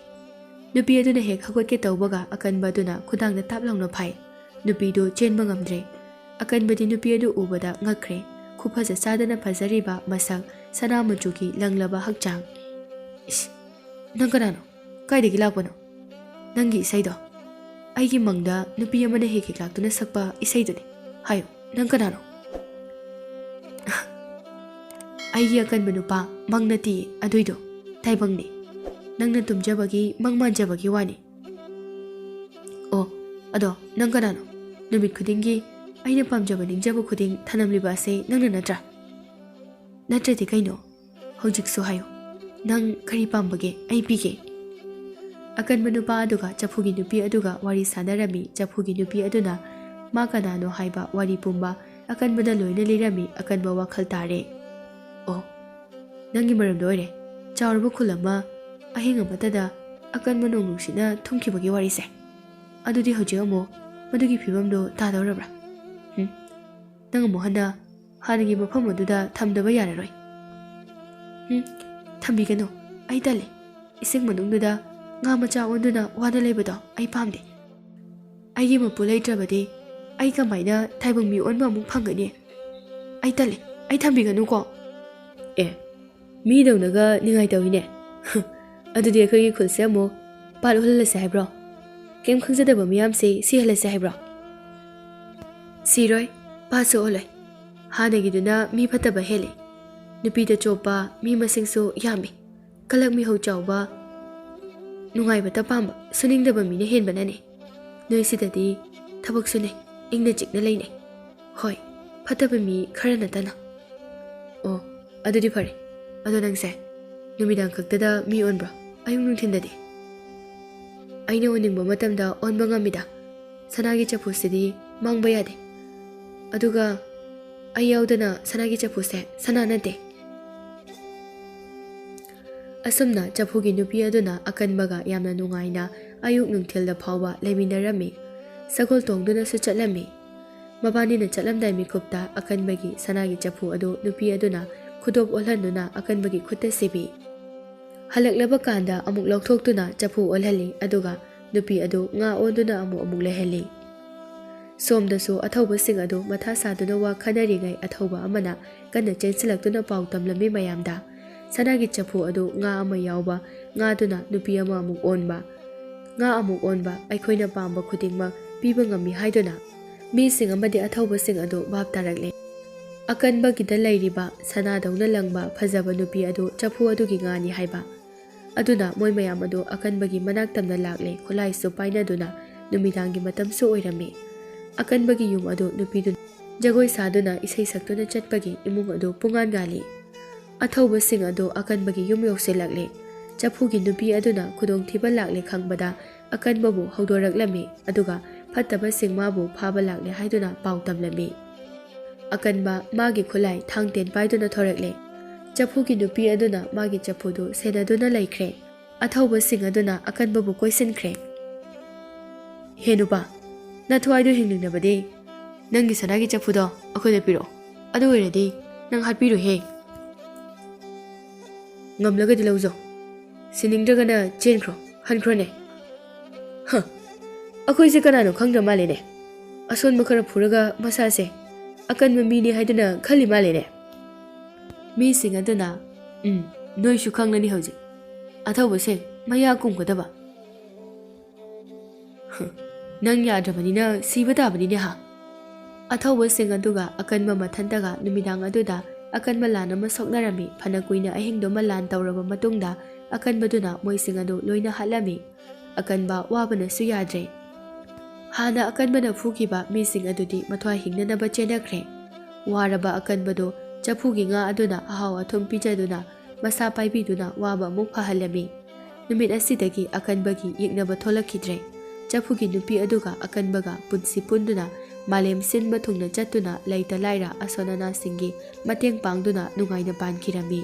ꯅꯨꯄꯤ ꯑꯗꯨꯅ ꯍꯦꯛ ꯍꯧꯒꯠꯀꯦ ꯇꯧꯕꯒ ꯑꯀꯟꯕ ꯑꯗꯨꯅ ꯈꯨꯗꯥꯡꯗ ꯇꯥꯞ ꯂꯥꯎꯅ ꯐꯥꯏ꯫ ꯅꯨꯄꯤꯗꯨ ꯆꯦꯟꯕ ꯉꯝꯗ꯭ꯔꯦ꯫ ꯑꯀꯟꯕꯗꯤ ꯅꯨꯄꯤ ꯑꯗꯨ ꯎꯕꯗ ꯉꯛꯈ꯭ꯔꯦ꯫ ꯈꯨꯐꯖ ꯆꯥꯗꯅ ꯐꯖꯔꯤꯕ ꯃꯁꯛ, ꯁꯅꯥ ꯃꯆꯨꯒꯤ ꯂꯪꯂꯕ ꯍꯛꯆꯥꯡ꯫ "ꯏꯁ, ꯅꯪ ꯀꯅꯥꯅꯣ? ꯀꯥꯏꯗꯒꯤ ꯂꯥꯛꯄꯅꯣ? ꯅꯪꯒꯤ ꯏꯁꯩꯗꯣ?" "ꯑꯩꯒꯤ ꯃꯪꯗ ꯅꯨꯄꯤ ꯑꯃꯅ ꯍꯦꯛ ꯍꯦꯛ ꯂꯥꯛꯇꯨꯅ ꯁꯛꯄ ꯏꯁꯩꯗꯨꯅꯤ꯫ ꯍꯥꯏꯌꯨ, ꯅꯪ ꯀꯅꯥꯅꯣ?" "ꯑꯩꯒꯤ ꯑꯀꯟꯕ ꯅꯨꯄꯥ, ꯃꯪ ꯅꯠꯇꯤꯌꯦ ꯑꯗꯨꯏꯗꯣ, ꯇꯥꯏꯕꯪꯅꯦ꯫ ꯅꯪꯅ ꯇꯨꯝꯖꯕꯒꯤ, ꯃꯪ ꯃꯥꯟꯖꯕꯒꯤ ꯋꯥꯅꯤ꯫ ꯑꯣ, ꯑꯗꯣ ꯅꯪ ꯀꯅꯥꯅꯣ? ꯅꯨꯃꯤꯠ ꯈꯨꯗꯤꯡꯒꯤ ꯑꯩꯅ ꯄꯥꯝꯖꯕ ꯅꯤꯡꯖꯕ ꯈꯨꯗꯤꯡ ꯊꯅꯝꯂꯤꯕ ꯑꯁꯦ ꯅꯪꯅ ꯅꯠꯇ꯭ꯔꯥ? ꯅꯠꯇ꯭ꯔꯗꯤ ꯀꯩꯅꯣ? ꯍꯧꯖꯤꯛꯁꯨ ꯍꯥꯏꯌꯨ, ꯅꯪ ꯀꯔꯤ ꯄꯥꯝꯕꯒꯦ? ꯑꯩ ꯄꯤꯒꯦ꯫" ꯑꯀꯟꯕ ꯅꯨꯄꯥ ꯑꯗꯨꯒ ꯆꯐꯨꯒꯤ ꯅꯨꯄꯤ ꯑꯗꯨꯒ ꯋꯥꯔꯤ ꯁꯥꯟꯅꯔꯝꯃꯤ꯫ ꯆꯐꯨꯒꯤ ꯅꯨꯄꯤ ꯑꯗꯨꯅ ꯃꯥ ꯀꯅꯥꯅꯣ ꯍꯥꯏꯕ ꯋꯥꯔꯤ ꯄꯨꯝꯕ ꯑꯀꯟꯕꯗ ꯂꯣꯏꯅ ꯂꯤꯔꯝꯃꯤ꯫ ꯑꯀꯟꯕ ꯋꯥꯈꯜ ꯇꯥꯔꯦ꯫ "ꯑꯣ, ꯅꯪꯒꯤ ꯃꯔꯝꯗ ꯑꯣꯏꯔꯦ꯫ ꯆꯥꯎꯔꯕ ꯈꯨꯜ ꯑꯃ ꯑꯍꯤꯡ ꯑꯃꯠꯇꯗ ꯑꯀꯟꯕ ꯅꯣꯡ ꯅꯨꯡꯁꯤꯠꯅ ꯊꯨꯝꯈꯤꯕꯒꯤ ꯋꯥꯔꯤꯁꯦ꯫ ꯑꯗꯨꯗꯤ ꯍꯧꯖꯤꯛ ꯑꯃꯨꯛ ꯃꯗꯨꯒꯤ ꯐꯤꯕꯝꯗꯣ ꯇꯥꯗꯧꯔꯕ꯭ꯔꯥ? ꯍꯨꯝ? ꯅꯪ ꯑꯃꯨꯛ ꯍꯟꯅ ꯍꯥꯟꯅꯒꯤ ꯃꯐꯝ ꯑꯗꯨꯗ ꯊꯝꯗꯕ ꯌꯥꯔꯔꯣꯏ꯫" "ꯍꯨꯝ, ꯊꯝꯕꯤꯒꯅꯨ꯫ ꯑꯩ ꯇꯜꯂꯤ꯫ ꯏꯁꯤꯡ ꯃꯅꯨꯡꯗꯨꯗ ꯉꯥ ꯃꯆꯥ ꯑꯣꯟꯗꯨꯅ ꯋꯥꯅ ꯂꯩꯕꯗꯣ ꯑꯩ ꯄꯥꯝꯗꯦ꯫ ꯑꯩꯒꯤ ꯃꯄꯨ ꯂꯩꯇ꯭ꯔꯕꯗꯤ ꯑꯩ ꯀꯃꯥꯏꯅ ꯇꯥꯏꯕꯪ ꯃꯤ ꯑꯣꯟꯕ ꯑꯃꯨꯛ ꯐꯪꯒꯅꯤ? ꯑꯩ ꯇꯜꯂꯤ꯫ ꯑꯩ ꯊꯝꯕꯤꯒꯅꯨꯀꯣ꯫" "ꯑꯦ, ꯃꯤꯗꯧꯅꯒ ꯅꯤꯡꯉꯥꯏ ꯇꯧꯏꯅꯦ꯫ ꯑꯗꯨꯗꯤ ꯑꯩꯈꯣꯏꯒꯤ ꯈꯨꯜꯁꯦ ꯑꯃꯨꯛ ꯄꯥꯠ ꯑꯣꯜꯍꯜꯂꯁꯦ ꯍꯥꯏꯕ꯭ꯔꯣ? ꯀꯩꯝ ꯈꯪꯖꯗꯕ ꯃꯤꯌꯥꯝꯁꯦ ꯁꯤꯍꯜꯂꯁꯦ ꯍꯥꯏꯕ꯭ꯔꯣ?" "ꯁꯤꯔꯣꯏ, ꯄꯥꯠꯁꯨ ꯑꯣꯜꯂꯣꯏ꯫ ꯍꯥꯟꯅꯒꯤꯗꯨꯅ ꯃꯤ ꯐꯠꯇꯕ ꯍꯦꯜꯂꯤ꯫ ꯅꯨꯄꯤꯗ ꯆꯣꯞꯄ, ꯃꯤ ꯃꯁꯤꯡꯁꯨ ꯌꯥꯝꯃꯤ꯫ ꯀꯂꯛ ꯃꯤꯍꯧ ꯆꯥꯎꯕ, ꯅꯨꯡꯉꯥꯏꯕꯇ ꯄꯥꯝꯕ, ꯁꯨꯅꯤꯡꯗꯕ ꯃꯤꯅ ꯍꯦꯟꯕꯅꯅꯦ꯫ ꯅꯣꯏ ꯁꯤꯗꯗꯤ ꯊꯕꯛꯁꯨ ꯅꯩ, ꯏꯪꯅ ꯆꯤꯛꯅ ꯂꯩꯅꯩ꯫ ꯍꯣꯏ, ꯐꯠꯇꯕ ꯃꯤ ꯈꯔ ꯅꯠꯇꯅ꯫" "ꯑꯣ, ꯑꯗꯨꯗꯤ ꯐꯔꯦ꯫ ꯑꯗꯣ ꯅꯪꯁꯦ ꯅꯨꯃꯤꯗꯥꯡ ꯈꯛꯇꯗ ꯃꯤ ꯑꯣꯟꯕ꯭ꯔꯣ? ꯑꯌꯨꯛ ꯅꯨꯡꯊꯤꯟꯗꯗꯤ?" "ꯑꯩꯅ ꯑꯣꯟꯅꯤꯡꯕ ꯃꯇꯝꯗ ꯑꯣꯟꯕ ꯉꯝꯃꯤꯗ꯫ ꯁꯅꯥꯒꯤ ꯆꯐꯨꯁꯤꯗꯤ ꯃꯥꯡꯕ ꯌꯥꯗꯦ꯫ ꯑꯗꯨꯒ ꯑꯩ ꯌꯥꯎꯗꯅ ꯁꯅꯥꯒꯤ ꯆꯐꯨꯁꯦ ꯁꯅꯥ ꯅꯠꯇꯦ꯫" ꯑꯁꯨꯝꯅ ꯆꯐꯨꯒꯤ ꯅꯨꯄꯤ ꯑꯗꯨꯅ ꯑꯀꯟꯕꯒ ꯌꯥꯝꯅ ꯅꯨꯡꯉꯥꯏꯅ ꯑꯌꯨꯛ ꯅꯨꯡꯊꯤꯜꯗ ꯐꯥꯎꯕ ꯂꯩꯃꯤꯟꯅꯔꯝꯃꯤ꯫ ꯁꯒꯣꯜ ꯇꯣꯡꯗꯨꯅꯁꯨ ꯆꯠꯂꯝꯃꯤ꯫ ꯃꯕꯥꯅꯤꯅ ꯆꯠꯂꯝꯗꯥꯏ ꯃꯤꯀꯨꯞꯇ ꯑꯀꯟꯕꯒꯤ ꯁꯅꯥꯒꯤ ꯆꯐꯨ ꯑꯗꯨ ꯅꯨꯄꯤ ꯑꯗꯨꯅ ꯈꯨꯗꯣꯞ ꯑꯣꯜꯍꯟꯗꯨꯅ ꯑꯀꯟꯕꯒꯤ ꯈꯨꯠꯇ ꯁꯤꯕꯤ꯫ ꯍꯜꯂꯛꯂꯕ ꯀꯥꯟꯗ ꯑꯃꯨꯛ ꯂꯧꯊꯣꯛꯇꯨꯅ ꯆꯐꯨ ꯑꯣꯜꯍꯜꯂꯤ, ꯑꯗꯨꯒ ꯅꯨꯄꯤ ꯑꯗꯨ ꯉꯥ ꯑꯣꯟꯗꯨꯅ ꯑꯃꯨꯛ ꯑꯃꯨꯛ ꯂꯩꯍꯜꯂꯤ꯫ ꯁꯣꯝꯗꯁꯨ ꯑꯊꯧꯕꯁꯤꯡ ꯑꯗꯨ ꯃꯊꯥ ꯁꯥꯗꯨꯅ ꯋꯥ ꯈꯟꯅꯔꯤꯉꯩ, ꯑꯊꯧꯕ ꯑꯃꯅ ꯀꯟꯅ ꯆꯦꯟꯁꯤꯜꯂꯛꯇꯨꯅ ꯄꯥꯎ ꯇꯝꯂꯝꯃꯤ ꯃꯌꯥꯝꯗ, "ꯁꯅꯥꯒꯤ ꯆꯐꯨ ꯑꯗꯨ ꯉꯥ ꯑꯃ ꯌꯥꯎꯕ ꯉꯥꯗꯨꯅ ꯅꯨꯄꯤ ꯑꯃ ꯑꯃꯨꯛ ꯑꯣꯟꯕ, ꯉꯥ ꯑꯃꯨꯛ ꯑꯣꯟꯕ, ꯑꯩꯈꯣꯏꯅ ꯄꯥꯝꯕ ꯈꯨꯗꯤꯡꯃꯛ ꯄꯤꯕ ꯉꯝꯃꯤ" ꯍꯥꯏꯗꯨꯅ ꯃꯤꯁꯤꯡ ꯑꯃꯗꯤ ꯑꯊꯧꯕꯁꯤꯡ ꯑꯗꯨ ꯚꯥꯞ ꯇꯥꯔꯛꯂꯦ꯫ ꯑꯀꯟꯕꯒꯤꯗ ꯂꯩꯔꯤꯕ ꯁꯅꯥꯗꯧꯅ ꯂꯪꯕ ꯐꯖꯕ ꯅꯨꯄꯤ ꯑꯗꯨ ꯆꯐꯨ ꯑꯗꯨꯒꯤ ꯉꯥꯅꯤ ꯍꯥꯏꯕ꯫ ꯑꯗꯨꯅ ꯃꯣꯏ ꯃꯌꯥꯝ ꯑꯗꯨ ꯑꯀꯟꯕꯒꯤ ꯃꯅꯥꯛ ꯇꯝꯅ ꯂꯥꯛꯂꯦ, ꯈꯨꯠꯂꯥꯏꯁꯨ ꯄꯥꯏꯅꯗꯨꯅ꯫ ꯅꯨꯃꯤꯗꯥꯡꯒꯤ ꯃꯇꯝꯁꯨ ꯑꯣꯏꯔꯝꯃꯤ꯫ ꯑꯀꯟꯕꯒꯤ ꯌꯨꯝ ꯑꯗꯨ ꯅꯨꯄꯤꯗꯨꯅ ꯖꯒꯣꯏ ꯁꯥꯗꯨꯅ ꯏꯁꯩ ꯁꯛꯇꯨꯅ ꯆꯠꯄꯒꯤ ꯏꯃꯨꯡ ꯑꯗꯨ ꯄꯨꯡꯉꯥꯟ ꯉꯥꯜꯂꯤ꯫ ꯑꯊꯧꯕꯁꯤꯡ ꯑꯗꯨ ꯑꯀꯟꯕꯒꯤ ꯌꯨꯝ ꯌꯧꯁꯤꯜꯂꯛꯂꯦ꯫ ꯆꯐꯨꯒꯤ ꯅꯨꯄꯤ ꯑꯗꯨꯅ ꯈꯨꯗꯣꯡꯊꯤꯕ ꯂꯥꯛꯂꯦ ꯈꯪꯕꯗ ꯑꯀꯟꯕꯕꯨ ꯍꯧꯗꯣꯔꯛꯂꯝꯃꯤ, ꯑꯗꯨꯒ ꯐꯠꯇꯕꯁꯤꯡ ꯃꯥꯕꯨ ꯐꯥꯕ ꯂꯥꯛꯂꯦ ꯍꯥꯏꯗꯨꯅ ꯄꯥꯎ ꯇꯝꯂꯝꯃꯤ꯫ ꯑꯀꯟꯕ ꯃꯥꯒꯤ ꯈꯨꯠꯂꯥꯏ ꯊꯥꯡ ꯇꯦꯟ ꯄꯥꯏꯗꯨꯅ ꯊꯣꯔꯛꯂꯦ꯫ ꯆꯐꯨꯒꯤ ꯅꯨꯄꯤ ꯑꯗꯨꯅ ꯃꯥꯒꯤ ꯆꯐꯨꯗꯨ ꯁꯦꯟꯅꯗꯨꯅ ꯂꯩꯈ꯭ꯔꯦ꯫ ꯑꯊꯧꯕꯁꯤꯡ ꯑꯗꯨꯅ ꯑꯀꯟꯕꯕꯨ ꯀꯣꯏꯁꯤꯟꯈ꯭ꯔꯦ꯫ "ꯍꯦ ꯅꯨꯄꯥ, ꯅꯊ꯭ꯋꯥꯏꯗꯨ ꯍꯤꯡꯅꯤꯡꯂꯕꯗꯤ ꯅꯪꯒꯤ ꯁꯅꯥꯒꯤ ꯆꯐꯨꯗꯣ ꯑꯩꯈꯣꯏꯗ ꯄꯤꯔꯛꯑꯣ꯫ ꯑꯗꯨ ꯑꯣꯏꯔꯗꯤ ꯅꯪ ꯍꯥꯠꯄꯤꯔꯣꯏꯍꯦ꯫ ꯉꯝꯂꯒꯗꯤ ꯂꯧꯖꯧ, ꯁꯤꯅꯤꯡꯗ꯭ꯔꯒꯅ ꯆꯦꯟꯈ꯭ꯔꯣ, ꯍꯟꯈ꯭ꯔꯣꯅꯦ꯫" "ꯍ, ꯑꯩꯈꯣꯏꯁꯦ ꯀꯅꯥꯅꯣ ꯈꯪꯗ꯭ꯔ ꯃꯥꯜꯂꯦꯅꯦ꯫ ꯑꯁꯣꯟꯕ ꯈꯔ ꯐꯨꯔꯒ ꯃꯁꯥꯁꯦ ꯑꯀꯟꯕ ꯃꯤꯅꯤ ꯍꯥꯏꯗꯨꯅ ꯈꯜꯂꯤ ꯃꯥꯜꯂꯦꯅꯦ꯫" ꯃꯤꯁꯤꯡ ꯑꯗꯨꯅ, "ꯎꯝ, ꯅꯣꯏꯁꯨ ꯈꯪꯂꯅꯤ ꯍꯧꯖꯤꯛ꯫ ꯑꯊꯧꯕꯁꯦ ꯃꯌꯥ ꯀꯨꯝꯒꯗꯕ꯫ ꯍ, ꯅꯪ ꯌꯥꯗ꯭ꯔꯕꯅꯤꯅ ꯁꯤꯕ ꯇꯥꯕꯅꯤꯅꯦ ꯍꯥ꯫" ꯑꯊꯧꯕꯁꯤꯡ ꯑꯗꯨꯒ ꯑꯀꯟꯕ ꯃꯊꯟꯇꯒ ꯅꯨꯃꯤꯗꯥꯡ ꯑꯗꯨꯗ ꯑꯀꯟꯕ ꯂꯥꯟ ꯑꯃ ꯁꯣꯛꯅꯔꯝꯃꯤ꯫ ꯐꯅ ꯀꯨꯏꯅ ꯑꯍꯤꯡꯗꯨꯃ ꯂꯥꯟ ꯇꯧꯔꯕ ꯃꯇꯨꯡꯗ ꯑꯀꯟꯕꯗꯨꯅ ꯃꯣꯏꯁꯤꯡ ꯑꯗꯨ ꯂꯣꯏꯅ ꯍꯥꯠꯂꯝꯃꯤ꯫ ꯑꯀꯟꯕ ꯋꯥꯕꯅꯁꯨ ꯌꯥꯗ꯭ꯔꯦ꯫ ꯍꯥꯟꯅ ꯑꯀꯟꯕꯅ ꯐꯨꯈꯤꯕ ꯃꯤꯁꯤꯡ ꯑꯗꯨꯗꯤ ꯃꯊ꯭ꯋꯥꯏ ꯍꯤꯡꯅꯅꯕ ꯆꯦꯟꯅꯈ꯭ꯔꯦ꯫ ꯋꯥꯔꯕ ꯑꯀꯟꯕꯗꯨ ꯆꯐꯨꯒꯤ ꯉꯥ ꯑꯗꯨꯅ ꯑꯍꯥꯎ ꯑꯊꯨꯝ ꯄꯤꯖꯗꯨꯅ ꯃꯁꯥ ꯄꯥꯏꯕꯤꯗꯨꯅ ꯋꯥꯕ ꯑꯃꯨꯛ ꯐꯍꯜꯂꯝꯃꯤ꯫ ꯅꯨꯃꯤꯠ ꯑꯁꯤꯗꯒꯤ ꯑꯀꯟꯕꯒꯤ ꯌꯦꯛꯅꯕ ꯊꯣꯛꯂꯛꯈꯤꯗ꯭ꯔꯦ꯫ ꯆꯐꯨꯒꯤ ꯅꯨꯄꯤ ꯑꯗꯨꯒ ꯑꯀꯟꯕꯒ ꯄꯨꯟꯁꯤ ꯄꯨꯟꯗꯨꯅ ꯃꯥꯂꯦꯝ ꯁꯤꯟꯕ ꯊꯨꯡꯅ ꯆꯠꯇꯨꯅ ꯂꯩꯇ ꯂꯥꯏꯔ ꯑꯁꯣꯟ ꯑꯅꯥꯁꯤꯡꯒꯤ ꯃꯇꯦꯡ ꯄꯥꯡꯗꯨꯅ ꯅꯨꯡꯉꯥꯏꯅ ꯄꯥꯟꯈꯤꯔꯝꯃꯤ꯫